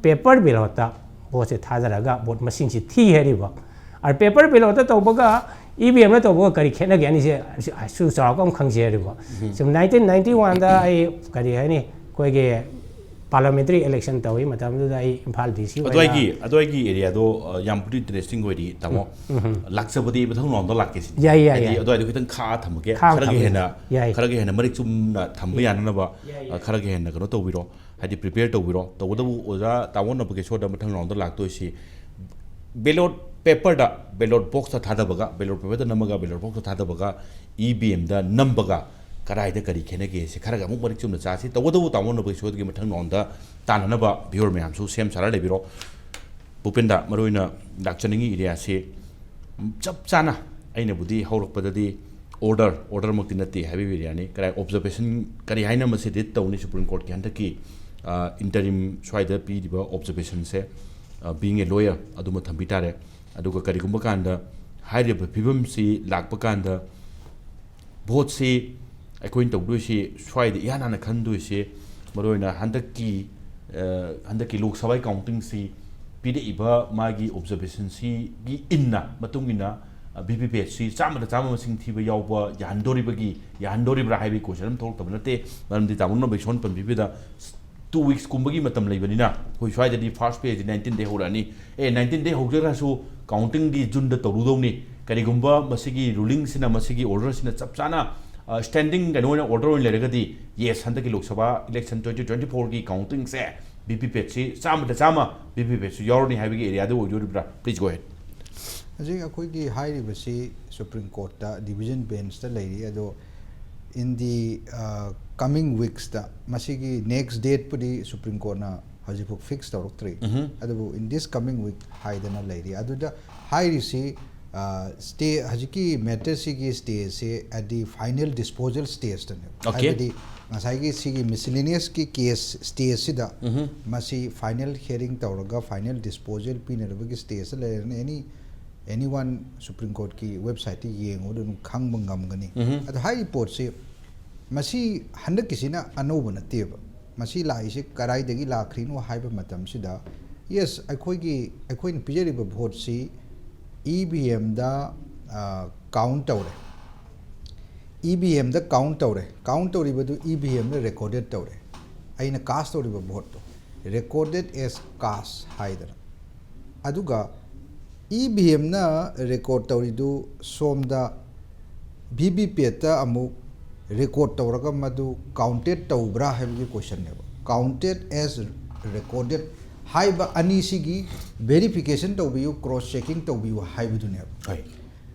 paper ballotꯇ ꯚꯣꯠꯁꯦ ꯊꯥꯗꯔꯒ ꯚꯣꯠ ꯃꯁꯤꯡꯁꯤ ꯊꯤ ꯍꯥꯏꯔꯤꯕ꯫ ꯑꯥꯔ ꯄꯦꯄꯔ ꯕꯦꯂꯣꯠꯇ ꯇꯧꯕꯒ ꯏ ꯚꯤ ꯑꯦꯝꯗ ꯇꯧꯕꯒ ꯀꯔꯤ ꯈꯦꯠꯅꯒꯦ? ꯑꯅꯤꯁꯦ ꯁꯨ ꯆꯥꯎꯔꯥꯛꯄ ꯑꯃ ꯈꯪꯖꯩ ꯍꯥꯏꯔꯤꯕ꯫ ꯁꯨꯝ ꯅꯥꯏꯟꯇꯤꯟ ꯅꯥꯏꯟꯇꯤ ꯋꯥꯟꯗ ꯑꯩ ꯀꯔꯤ ꯍꯥꯏꯅꯤ, ꯑꯩꯈꯣꯏꯒꯤ ꯄꯥꯔꯂꯥꯃꯦꯟꯇꯔꯤ ꯏꯂꯦꯛꯁꯟ ꯇꯧꯏ ꯃꯇꯝꯗꯨꯗ ꯑꯩ ꯏꯝꯐꯥꯜ ꯗꯤ ꯁꯤ ꯑꯣꯏꯅ ꯑꯗꯨꯋꯥꯏꯒꯤ ꯑꯗꯨꯋꯥꯏꯒꯤ ꯑꯦꯔꯤꯌꯥꯗꯣ ꯌꯥꯝ ꯕꯨꯗꯤ ꯏꯟꯇꯔꯦꯁꯇꯤꯡ ꯑꯣꯏꯔꯤ, ꯇꯥꯃꯣ꯫ ꯂꯥꯛꯆꯕꯗꯤ ꯃꯊꯪ ꯔꯥꯎꯟꯗ ꯂꯥꯛꯀꯦ ꯁꯤꯅꯤ꯫ ꯌꯥꯏ, ꯌꯥꯏ, ꯍꯥꯏꯗꯤ ꯌꯥꯏ꯫ ꯑꯗꯨꯋꯥꯏꯗꯣ ꯈꯤꯇꯪ ꯈꯥ ꯊꯝꯃꯒꯦ, ꯈꯥ ꯈꯔꯒ ꯊꯝꯃꯒꯦ꯫ ꯍꯦꯟꯅ ꯌꯥꯏ꯫ ꯈꯔꯒ ꯍꯦꯟꯅ ꯃꯔꯤꯛ ꯆꯨꯝꯅ ꯊꯝꯕ ꯌꯥꯅꯅꯕ, ꯌꯥꯏ, ꯌꯥꯏ꯫ ꯈꯔꯒ ꯍꯦꯟꯅ ꯀꯩꯅꯣ ꯇꯧꯕꯤꯔꯣ, ꯍꯥꯏꯗꯤ ꯄ꯭ꯔꯤꯄꯦꯌꯔ ꯇꯧꯕꯤꯔꯣ꯫ ꯇꯧꯕꯇꯕꯨ ꯑꯣꯖꯥ ꯇꯥꯃꯣ ꯅꯕꯀꯦꯁꯣꯔꯗ ꯃꯊꯪ ꯔꯥꯎꯟꯗ ꯂꯥꯛꯇꯣꯏꯁꯤ ꯕꯦꯂꯣꯠ ꯄꯦꯄꯔꯗ, ꯕꯦꯂꯣꯠ ꯕꯣꯛꯁꯇ ꯊꯥꯗꯕꯒ, ꯕꯦꯂꯣꯠ ꯄꯦꯄꯔꯗ ꯅꯝꯃꯒ ꯕꯦꯂꯣꯠ ꯕꯣꯛꯁꯇ ꯊꯥꯗꯕꯒ ꯏ ꯚꯤ ꯑꯦꯝꯗ ꯅꯝꯕꯒ ꯀꯗꯥꯏꯗ ꯀꯔꯤ ꯈꯦꯠꯅꯒꯦ ꯁꯤ ꯈꯔꯒ ꯑꯃꯨꯛ ꯃꯔꯤꯛ ꯆꯨꯝꯅ ꯆꯥꯁꯤ꯫ ꯇꯧꯕꯇꯕꯨ ꯇꯥꯃꯣ ꯅꯕꯀꯦꯁꯣꯔꯒꯤ ꯃꯊꯪ ꯔꯥꯎꯟꯗ ꯇꯥꯅꯅꯕ ꯚꯤꯌꯣꯔ ꯃꯌꯥꯝꯁꯨ ꯁꯦꯝ ꯁꯥꯔ ꯂꯩꯕꯤꯔꯣ꯫ ꯚꯨꯄꯦꯟꯗ, ꯃꯔꯨꯑꯣꯏꯅ ꯂꯥꯛꯆꯅꯤꯡꯉꯤ ꯑꯦꯔꯤꯌꯥꯁꯤ ꯆꯞ ꯆꯥꯅ ꯑꯩꯅꯕꯨꯗꯤ ꯍꯧꯔꯛꯄꯗꯗꯤ ꯑꯣꯔꯗꯔ, ꯑꯣꯔꯗꯔꯃꯛꯇꯤ ꯅꯠꯇꯦ ꯍꯥꯏꯕꯤꯕ ꯑꯦꯔꯤꯌꯥꯅꯤ꯫ ꯀꯗꯥꯏ ꯑꯣꯕꯖꯔꯕꯦꯁꯟ, ꯀꯔꯤ ꯍꯥꯏꯅ ꯃꯁꯤ ꯔꯤꯠ ꯇꯧꯅꯤ ꯁꯨꯄ꯭ꯔꯤꯝ ꯀꯣꯔꯠꯀꯤ ꯍꯟꯗꯛꯀꯤ ꯏꯟꯇꯔꯤꯝ ꯁ꯭ꯋꯥꯏꯗ ꯄꯤꯔꯤꯕ ꯑꯣꯕꯖꯔꯕꯦꯁꯟꯁꯦ, being a lawyer ꯑꯗꯨꯃ ꯊꯝꯕꯤ ꯇꯥꯔꯦ꯫ ꯑꯗꯨꯒ ꯀꯔꯤꯒꯨꯝꯕ ꯀꯥꯟꯗ ꯍꯥꯏꯔꯤꯕ ꯐꯤꯕꯝꯁꯤ ꯂꯥꯛꯄ ꯀꯥꯟꯗ ꯚꯣꯠꯁꯤ ꯑꯩꯈꯣꯏꯅ ꯇꯧꯗꯣꯏꯁꯤ ꯁ꯭ꯋꯥꯏꯗ ꯏꯍꯥꯟ ꯍꯥꯟꯅ ꯈꯟꯗꯣꯏꯁꯦ ꯃꯔꯨꯑꯣꯏꯅ ꯍꯟꯗꯛꯀꯤ, ꯑ, ꯍꯟꯗꯛꯀꯤ ꯂꯣꯛ ꯁꯚꯥꯒꯤ ꯀꯥꯎꯟꯇꯤꯡꯁꯤ ꯄꯤꯔꯛꯏꯕ ꯃꯥꯒꯤ ꯑꯣꯕꯖꯔꯕꯦꯁꯟꯁꯤꯒꯤ ꯏꯟꯅ, ꯃꯇꯨꯡ ꯏꯟꯅ, ꯑ, ꯚꯤ ꯚꯤ ꯄꯦꯠꯁꯤ ꯆꯥꯝꯃꯗ ꯆꯥꯝꯃ ꯃꯁꯤꯡ ꯊꯤꯕ ꯌꯥꯎꯕ ꯌꯥꯍꯟꯗꯣꯔꯤꯕꯒꯤ, ꯌꯥꯍꯟꯗꯣꯔꯤꯕ꯭ꯔꯥ ꯍꯥꯏꯕꯒꯤ ꯀꯣꯏꯁꯟ ꯑꯃ ꯊꯣꯛꯂꯛꯇꯕ ꯅꯠꯇꯦ꯫ ꯃꯔꯝꯗꯤ ꯇꯥꯃꯣ ꯅꯕꯀꯦꯁꯣꯔꯅ ꯄꯟꯕꯤꯕꯗ ꯇꯨ ꯋꯤꯛꯁꯀꯨꯝꯕꯒꯤ ꯃꯇꯝ ꯂꯩꯕꯅꯤꯅ ꯑꯩꯈꯣꯏ ꯁ꯭ꯋꯥꯏꯗꯗꯤ ꯐꯥꯔꯁ ꯐꯦꯁꯇꯤ ꯅꯥꯏꯟꯇꯤꯟꯗꯩ ꯍꯧꯔꯛꯑꯅꯤ꯫ ꯑꯦ, ꯅꯥꯏꯟꯇꯤꯟꯗꯩ ꯍꯧꯖꯈ꯭ꯔꯁꯨ ꯀꯥꯎꯟꯇꯤꯡꯗꯤ ꯖꯨꯟꯗ ꯇꯧꯔꯨꯗꯧꯅꯤ꯫ ꯀꯔꯤꯒꯨꯝꯕ ꯃꯁꯤꯒꯤ ꯔꯨꯂꯤꯡꯁꯤꯅ, ꯃꯁꯤꯒꯤ ꯑꯣꯔꯗꯔꯁꯤꯅ ꯆꯞ ꯆꯥꯅ, ꯑ, ꯁ꯭ꯇꯦꯟꯗꯤꯡ ꯀꯩꯅꯣ ꯑꯣꯏꯅ, ꯑꯣꯔꯗꯔ ꯑꯣꯏꯅ ꯂꯩꯔꯒꯗꯤ, ꯌꯦꯁ, ꯍꯟꯗꯛꯀꯤ Lok Sabha election twenty twenty ꯐꯣꯔꯒꯤ ꯀꯥꯎꯟꯇꯤꯡꯁꯦ ꯚꯤ ꯚꯤ ꯄꯦꯠꯁꯤ ꯆꯥꯝꯃꯗ ꯆꯥꯝꯃ ꯚꯤ ꯚꯤ ꯄꯦꯠꯁꯨ ꯌꯥꯎꯔꯅꯤ ꯍꯥꯏꯕꯒꯤ ꯑꯦꯔꯤꯌꯥꯗ ꯑꯣꯏꯗꯣꯔꯤꯕ꯭ꯔꯥ? Please go ahead. ꯍꯧꯖꯤꯛ ꯑꯩꯈꯣꯏꯒꯤ ꯍꯥꯏꯔꯤꯕꯁꯤ ꯁꯨꯄ꯭ꯔꯤꯝ ꯀꯣꯔꯠꯇ ꯗꯤꯚꯤꯖꯟ ꯕꯦꯟꯁꯇ ꯂꯩꯔꯤ꯫ ꯑꯗꯣ in the, uh, coming weeksꯇ ꯃꯁꯤꯒꯤ ꯅꯦꯛꯁ ꯗꯦꯠꯄꯨꯗꯤ ꯁꯨꯄ꯭ꯔꯤꯝ ꯀꯣꯔꯠꯅ ꯍꯧꯖꯤꯛꯐꯥꯎ ꯐꯤꯛꯁ ꯇꯧꯔꯛꯇ꯭ꯔꯤ꯫ ꯎꯝꯍꯨꯝ꯫ ꯑꯗꯨꯕꯨ in this coming week ꯍꯥꯏꯗꯅ ꯂꯩꯔꯤ꯫ ꯑꯗꯨꯗ ꯍꯥꯏꯔꯤꯁꯤ, ꯑ, ꯁ꯭ꯇꯦ, ꯍꯧꯖꯤꯛꯀꯤ ꯃꯦꯇꯔꯁꯤꯒꯤ ꯁ꯭ꯇꯦꯁꯤ at the final disposal stageꯇꯅꯦꯕ꯫ Okay. ꯍꯥꯏꯕꯗꯤ ꯉꯁꯥꯏꯒꯤ ꯁꯤꯒꯤ ꯃꯤꯁꯤꯂꯤꯅꯤꯌꯁꯀꯤ ꯀꯦꯁ ꯁ꯭ꯇꯦꯖꯁꯤꯗ ꯎꯝꯍꯨꯝ꯫ ꯃꯁꯤ ꯐꯥꯏꯅꯦꯜ ꯍꯤꯌꯔꯤꯡ ꯇꯧꯔꯒ ꯐꯥꯏꯅꯦꯜ ꯗꯤꯁꯄꯣꯖꯦꯜ ꯄꯤꯅꯅꯕꯒꯤ ꯁ꯭ꯇꯦꯖꯇ ꯂꯩꯔꯅꯤ꯫ Any, anyone ꯁꯨꯄ꯭ꯔꯤꯝ ꯀꯣꯔꯠꯀꯤ ꯋꯦꯕꯁꯥꯏꯠꯇ ꯌꯦꯡꯉꯨꯕꯗ ꯑꯗꯨꯝ ꯈꯪꯕ ꯉꯝꯒꯅꯤ꯫ ꯎꯝꯍꯨꯝ꯫ ꯑꯗꯣ ꯍꯥꯏꯔꯤꯕ ꯄꯣꯠꯁꯤ ꯃꯁꯤ ꯍꯟꯗꯛꯀꯤꯁꯤꯅ ꯑꯅꯧꯕ ꯅꯠꯇꯦꯕ꯫ ꯃꯁꯤ ꯂꯥꯛꯏꯁꯦ ꯀꯗꯥꯏꯗꯒꯤ ꯂꯥꯛꯈ꯭ꯔꯤꯅꯣ ꯍꯥꯏꯕ ꯃꯇꯝꯁꯤꯗ Yes, ꯑꯩꯈꯣꯏꯒꯤ ꯑꯩꯈꯣꯏꯅ ꯄꯤꯖꯔꯤꯕ voteꯁꯤ E V Mꯗ count ꯇꯧꯔꯦ꯫ E V Mꯗ count ꯇꯧꯔꯦ꯫ Count ꯇꯧꯔꯤꯕꯗꯨ E V Mꯗ recorded ꯇꯧꯔꯦ꯫ ꯑꯩꯅ cast ꯇꯧꯔꯤꯕ voteꯇꯣ recorded as cast ꯍꯥꯏꯗꯅ꯫ ꯑꯗꯨꯒ E V Mꯅ record ꯇꯧꯔꯤꯗꯨ ꯁꯣꯝꯗ V V Patꯇ ꯑꯃꯨꯛ record ꯇꯧꯔꯒ ꯃꯗꯨ counted ꯇꯧꯕ꯭ꯔꯥ ꯍꯥꯏꯕꯒꯤ questionꯅꯦꯕ꯫ Counted as recorded ꯍꯥꯏꯕ ꯑꯅꯤꯁꯤꯒꯤ verification ꯇꯧꯕꯤꯌꯨ, cross checking ꯇꯧꯕꯤꯌꯨ ꯍꯥꯏꯕꯗꯨꯅꯦꯕ꯫ ꯍꯣꯏ꯫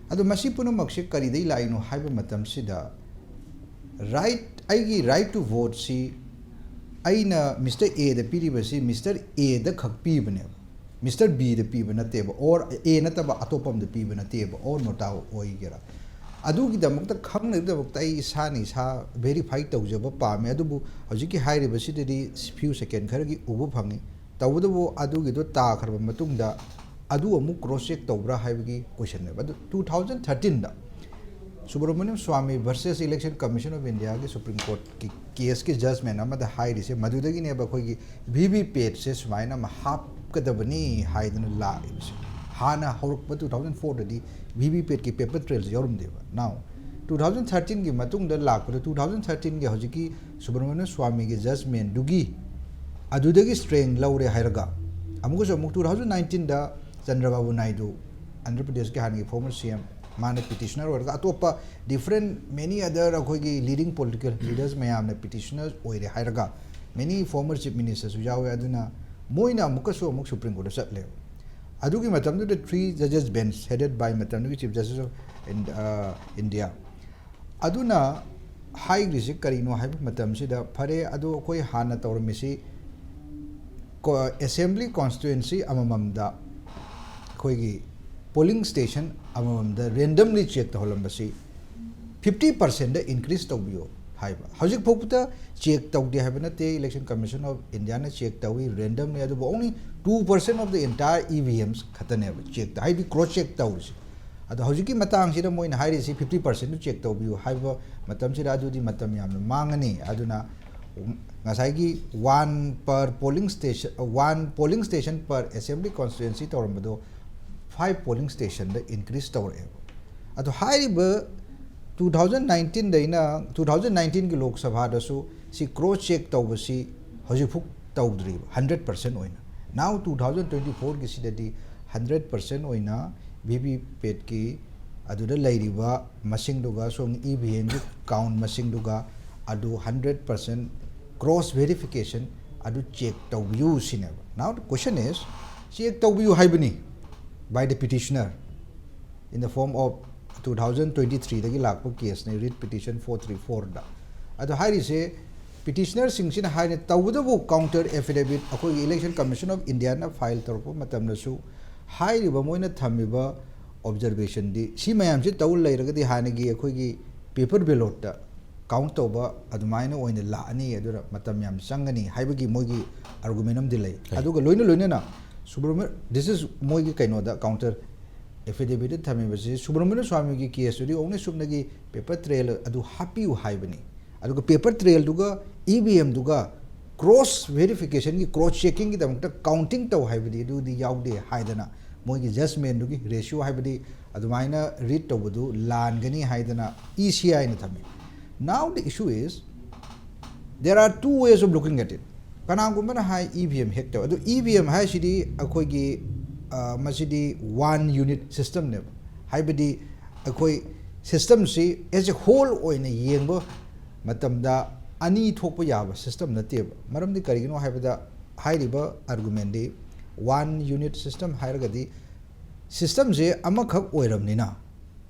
ꯑꯗꯣ ꯃꯁꯤ ꯄꯨꯝꯅꯃꯛꯁꯦ ꯀꯔꯤꯗꯒꯤ ꯂꯥꯛꯏꯅꯣ ꯍꯥꯏꯕ ꯃꯇꯝꯁꯤꯗ, right, ꯑꯩꯒꯤ right to voteꯁꯤ ꯑꯩꯅ Mister Aꯗ ꯄꯤꯔꯤꯕꯁꯤ Mister Aꯗ ꯈꯛ ꯄꯤꯕꯅꯦꯕ, Mister Bꯗ ꯄꯤꯕ ꯅꯠꯇꯦꯕ, or A ꯅꯠꯇꯕ ꯑꯇꯣꯞꯄ ꯑꯃꯗ ꯄꯤꯕ ꯅꯠꯇꯦꯕ, or ꯅꯣꯇꯥ ꯑꯣꯏꯒꯦꯔꯥ꯫ ꯑꯗꯨꯒꯤꯗꯃꯛꯇ ꯈꯪꯅꯕꯒꯤꯗꯃꯛꯇ ꯑꯩ ꯏꯁꯥꯅ ꯏꯁꯥ verify ꯇꯧꯖꯕ ꯄꯥꯝꯃꯦ꯫ ꯑꯗꯨꯕꯨ ꯍꯧꯖꯤꯛꯀꯤ ꯍꯥꯏꯔꯤꯕꯁꯤꯗꯗꯤ few second ꯈꯔꯒꯤ ꯎꯕ ꯐꯪꯉꯤ꯫ ꯇꯧꯕꯇꯕꯨ ꯑꯗꯨꯒꯤꯗꯣ ꯇꯥꯈ꯭ꯔꯕ ꯃꯇꯨꯡꯗ ꯑꯗꯨ ꯑꯃꯨꯛ cross check ꯇꯧꯕ꯭ꯔꯥ ꯍꯥꯏꯕꯒꯤ questionꯅꯦꯕ꯫ ꯑꯗꯨ two thousand thirteenꯗ Subramanian Swamy versus Election Commission of Indiaꯒꯤ Supreme Courtꯀꯤ caseꯀꯤ judgment ꯑꯃꯗ ꯍꯥꯏꯔꯤꯁꯦ ꯃꯗꯨꯗꯒꯤꯅꯦꯕ ꯑꯩꯈꯣꯏꯒꯤ V V Patꯁꯦ ꯁꯨꯃꯥꯏꯅ ꯑꯃ ꯍꯥꯞꯀꯗꯕꯅꯤ ꯍꯥꯏꯗꯅ ꯂꯥꯛꯏꯕꯁꯦ꯫ ꯍꯥꯟꯅ ꯍꯧꯔꯛꯄ two thousand fourꯗꯗꯤ V V Patꯀꯤ paper trailꯁꯦ ꯌꯥꯎꯔꯝꯗꯦꯕ꯫ Now two thousand thirteenꯒꯤ ꯃꯇꯨꯡꯗ ꯂꯥꯛꯄꯗ two thousand thirteenꯒꯤ ꯍꯧꯖꯤꯛꯀꯤ Subramanian Swamyꯒꯤ judgmentꯗꯨꯒꯤ ꯑꯗꯨꯗꯒꯤ strength ꯂꯧꯔꯦ ꯍꯥꯏꯔꯒ ꯑꯃꯨꯛꯀꯁꯨ ꯑꯃꯨꯛ two thousand nineteenꯗ Chandrababu Naidu, Andhra ꯄ꯭ꯔꯗꯦꯁꯀꯤ ꯍꯥꯟꯅꯒꯤ former C M, ꯃꯥꯅ petitioner ꯑꯣꯏꯔꯒ ꯑꯇꯣꯞꯄ different many other ꯑꯩꯈꯣꯏꯒꯤ leading political leaders ꯃꯌꯥꯝꯅ petitioner ꯑꯣꯏꯔꯦ ꯍꯥꯏꯔꯒ many former chief ministerꯁꯨ ꯌꯥꯎꯋꯦ꯫ ꯑꯗꯨꯅ ꯃꯣꯏꯅ ꯑꯃꯨꯛꯀꯁꯨ ꯑꯃꯨꯛ Supreme Courtꯇ ꯆꯠꯂꯦꯕ꯫ ꯑꯗꯨꯒꯤ ꯃꯇꯝꯗꯨꯗ three judges bench headed by ꯃꯇꯝꯗꯨꯒꯤ Chief Justice of Ind- ꯑ, India ꯑꯗꯨꯅ ꯍꯥꯏꯈ꯭ꯔꯤꯁꯤ ꯀꯔꯤꯅꯣ ꯍꯥꯏꯕ ꯃꯇꯝꯁꯤꯗ, ꯐꯔꯦ, ꯑꯗꯨ ꯑꯩꯈꯣꯏ ꯍꯥꯟꯅ ꯇꯧꯔꯝꯃꯤꯁꯤ ꯀꯣ-, assembly constituency ꯑꯃꯃꯝꯗ ꯑꯩꯈꯣꯏꯒꯤ polling station ꯑꯃꯃꯝꯗ randomly check ꯇꯧꯍꯜꯂꯝꯕꯁꯤ fifty percentꯗ increase ꯇꯧꯕꯤꯌꯣ ꯍꯥꯏꯕ꯫ ꯍꯧꯖꯤꯛ ꯐꯥꯎꯕꯗ check ꯇꯧꯗꯦ ꯍꯥꯏꯕ ꯅꯠꯇꯦ, Election Commission of Indiaꯅ check ꯇꯧꯏ randomly, ꯑꯗꯨꯕꯨ only two percent of the entire E V Ms ꯈꯛꯇꯅꯦꯕ check ꯇ-, ꯍꯥꯏꯗꯤ cross check ꯇꯧꯔꯤꯁꯦ꯫ ꯑꯗꯣ ꯍꯧꯖꯤꯛꯀꯤ ꯃꯇꯥꯡꯁꯤꯗ ꯃꯣꯏꯅ ꯍꯥꯏꯔꯤꯁꯤ fifty percentꯗꯨ check ꯇꯧꯕꯤꯌꯨ ꯍꯥꯏꯕ ꯃꯇꯝꯁꯤꯗ ꯑꯗꯨꯗꯤ ꯃꯇꯝ ꯌꯥꯝꯅ ꯃꯥꯡꯉꯅꯤ꯫ ꯑꯗꯨꯅ, ꯎꯝ, ꯉꯁꯥꯏꯒꯤ one per polling station, one polling station per assembly constituency ꯇꯧꯔꯝꯕꯗꯣ five polling stationꯗ increase ꯇꯧꯔꯛꯑꯦꯕ꯫ ꯑꯗꯣ ꯍꯥꯏꯔꯤꯕ two thousand nineteenꯗꯩꯅ two thousand nineteenꯒꯤ ꯂꯣꯛ ꯁꯚꯥꯗꯁꯨ ꯁꯤ cross check ꯇꯧꯕꯁꯤ ꯍꯧꯖꯤꯛꯐꯥꯎ ꯇꯧꯗ꯭ꯔꯤꯕ hundred percent ꯑꯣꯏꯅ꯫ Now two thousand twenty fourꯒꯤꯁꯤꯗꯗꯤ hundred percent ꯑꯣꯏꯅ ꯚꯤ ꯚꯤ ꯄꯦꯠꯀꯤ ꯑꯗꯨꯗ ꯂꯩꯔꯤꯕ ꯃꯁꯤꯡꯗꯨꯒ ꯁꯣꯝ ꯏ ꯚꯤ ꯑꯦꯝꯒꯤ count ꯃꯁꯤꯡꯗꯨꯒ ꯑꯗꯨ hundred percent cross verification ꯑꯗꯨ check ꯇꯧꯕꯤꯌꯨ ꯁꯤꯅꯦꯕ꯫ Now the question is, check ꯇꯧꯕꯤꯌꯨ ꯍꯥꯏꯕꯅꯤ by the petitioner in the form of two thousand twenty threeꯗꯒꯤ ꯂꯥꯛꯄ caseꯅꯤ, writ petition four three fourꯗ꯫ ꯑꯗꯣ ꯍꯥꯏꯔꯤꯁꯦ petitionerꯁꯤꯡꯁꯤꯅ ꯍꯥꯏꯅ ꯇꯧꯕꯇꯕꯨ counter affidavit ꯑꯩꯈꯣꯏꯒꯤ Election Commission of Indiaꯅ file ꯇꯧꯔꯛꯄ ꯃꯇꯝꯗꯁꯨ ꯍꯥꯏꯔꯤꯕ ꯃꯣꯏꯅ ꯊꯝꯃꯤꯕ observationꯗꯤ ꯁꯤ ꯃꯌꯥꯝꯁꯤ ꯇꯧ ꯂꯩꯔꯒꯗꯤ ꯍꯥꯟꯅꯒꯤ ꯑꯩꯈꯣꯏꯒꯤ paper ballotꯇ count ꯇꯧꯕ ꯑꯗꯨꯃꯥꯏꯅ ꯑꯣꯏꯅ ꯂꯥꯛꯑꯅꯤ, ꯑꯗꯨꯅ ꯃꯇꯝ ꯌꯥꯝ ꯆꯪꯒꯅꯤ ꯍꯥꯏꯕꯒꯤ ꯃꯣꯏꯒꯤ argument ꯑꯃꯗꯤ ꯂꯩ꯫ ꯍꯣꯏ꯫ ꯑꯗꯨꯒ ꯂꯣꯏꯅ ꯂꯣꯏꯅꯅ ꯁꯨꯕ꯭ꯔꯃ-, this is ꯃꯣꯏꯒꯤ ꯀꯩꯅꯣꯗ counter affidavitꯇ ꯊꯝꯃꯤꯕꯁꯤ ꯁꯨꯕ꯭ꯔꯃꯅ꯭ꯌ ꯁ꯭ꯋꯥꯃꯤꯒꯤ caseꯇꯨꯗꯤ only ꯁꯨꯞꯅꯒꯤ paper trail ꯑꯗꯨ ꯍꯥꯞꯄꯤꯌꯨ ꯍꯥꯏꯕꯅꯤ꯫ ꯑꯗꯨꯒ paper trailꯗꯨꯒ ꯏ ꯚꯤ ꯑꯦꯝꯗꯨꯒ cross verificationꯒꯤ, cross checkingꯒꯤꯗꯃꯛꯇ counting ꯇꯧ ꯍꯥꯏꯕꯗꯤ ꯑꯗꯨꯗꯤ ꯌꯥꯎꯗꯦ ꯍꯥꯏꯗꯅ ꯃꯣꯏꯒꯤ judgmentꯗꯨꯒꯤ ratio ꯍꯥꯏꯕꯗꯤ ꯑꯗꯨꯃꯥꯏꯅ read ꯇꯧꯕꯗꯨ ꯂꯥꯟꯒꯅꯤ ꯍꯥꯏꯗꯅ ꯏ ꯁꯤ ꯑꯥꯏꯅ ꯊꯝꯃꯤ꯫ Now the issue is, there are two ways of looking at it. ꯀꯅꯥꯒꯨꯝꯕꯅ ꯍꯥꯏ ꯏ ꯚꯤ ꯑꯦꯝ hack ꯇꯧꯋꯦ꯫ ꯑꯗꯨ ꯏ ꯚꯤ ꯑꯦꯝ ꯍꯥꯏꯁꯤꯗꯤ ꯑꯩꯈꯣꯏꯒꯤ, ꯑ, ꯃꯁꯤꯗꯤ one unit systemꯅꯦꯕ꯫ ꯍꯥꯏꯕꯗꯤ ꯑꯩꯈꯣꯏ systemꯁꯤ as a whole ꯑꯣꯏꯅ ꯌꯦꯡꯕ ꯃꯇꯝꯗ ꯑꯅꯤ ꯊꯣꯛꯄ ꯌꯥꯕ system ꯅꯠꯇꯦꯕ꯫ ꯃꯔꯝꯗꯤ ꯀꯔꯤꯒꯤꯅꯣ ꯍꯥꯏꯕꯗ ꯍꯥꯏꯔꯤꯕ argumentꯗꯤ one unit system ꯍꯥꯏꯔꯒꯗꯤ systemꯁꯦ ꯑꯃꯈꯛ ꯑꯣꯏꯔꯕꯅꯤꯅ,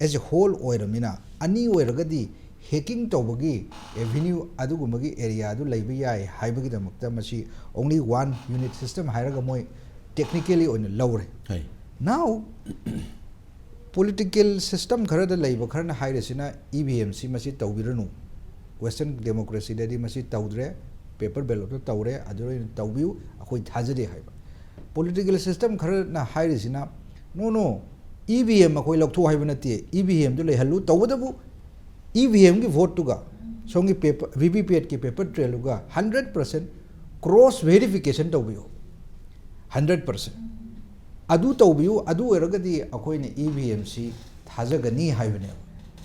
as a whole ꯑꯣꯏꯔꯕꯅꯤꯅ, ꯑꯅꯤ ꯑꯣꯏꯔꯒꯗꯤ hacking ꯇꯧꯕꯒꯤ avenue ꯑꯗꯨꯒꯨꯝꯕꯒꯤ area ꯑꯗꯨ ꯂꯩꯕ ꯌꯥꯏ ꯍꯥꯏꯕꯒꯤꯗꯃꯛꯇ ꯃꯁꯤ only one unit system ꯍꯥꯏꯔꯒ ꯃꯣꯏ technically ꯑꯣꯏꯅ ꯂꯧꯔꯦ꯫ ꯍꯣꯏ꯫ Now, political system ꯈꯔꯗ ꯂꯩꯕ ꯈꯔꯅ ꯍꯥꯏꯔꯤꯁꯤꯅ ꯏ ꯚꯤ ꯑꯦꯝꯁꯤ ꯃꯁꯤ ꯇꯧꯕꯤꯔꯅꯨ, Western democracyꯗꯗꯤ ꯃꯁꯤ ꯇꯧꯗ꯭ꯔꯦ, paper ballotꯇ ꯇꯧꯔꯦ, ꯑꯗꯨ ꯑꯣꯏꯅ ꯇꯧꯕꯤꯌꯨ, ꯑꯩꯈꯣꯏ ꯊꯥꯖꯗꯦ ꯍꯥꯏꯕ꯫ Political system ꯈꯔꯅ ꯍꯥꯏꯔꯤꯁꯤꯅ, no, no, E V M ꯑꯩꯈꯣꯏ ꯂꯧꯊꯣꯛ ꯍꯥꯏꯕ ꯅꯠꯇꯦ, ꯏ ꯚꯤ ꯑꯦꯝꯗꯨ ꯂꯩꯍꯜꯂꯨ, ꯇꯧꯕꯇꯕꯨ ꯏ ꯚꯤ ꯑꯦꯝꯒꯤ voteꯇꯨꯒ ꯁꯣꯝꯒꯤ ꯄꯦꯄꯔ, ꯚꯤ ꯚꯤ ꯄꯦꯠꯀꯤ ꯄꯦꯄꯔ ꯇ꯭ꯔꯦꯜꯗꯨꯒ ꯍꯟꯗ꯭ꯔꯦꯠ ꯄꯥꯔꯁꯦꯟ ꯀ꯭ꯔꯣꯁ ꯚꯦꯔꯤꯐꯤꯀꯦꯁꯟ ꯇꯧꯕꯤꯌꯨ꯫ ꯍꯟꯗ꯭ꯔꯦꯠ ꯄꯥꯔꯁꯦꯟ ꯑꯗꯨ ꯇꯧꯕꯤꯌꯨ꯫ ꯑꯗꯨ ꯑꯣꯏꯔꯒꯗꯤ ꯑꯩꯈꯣꯏꯅ ꯏ ꯚꯤ ꯑꯦꯝꯁꯤ ꯊꯥꯖꯒꯅꯤ ꯍꯥꯏꯕꯅꯦꯕ꯫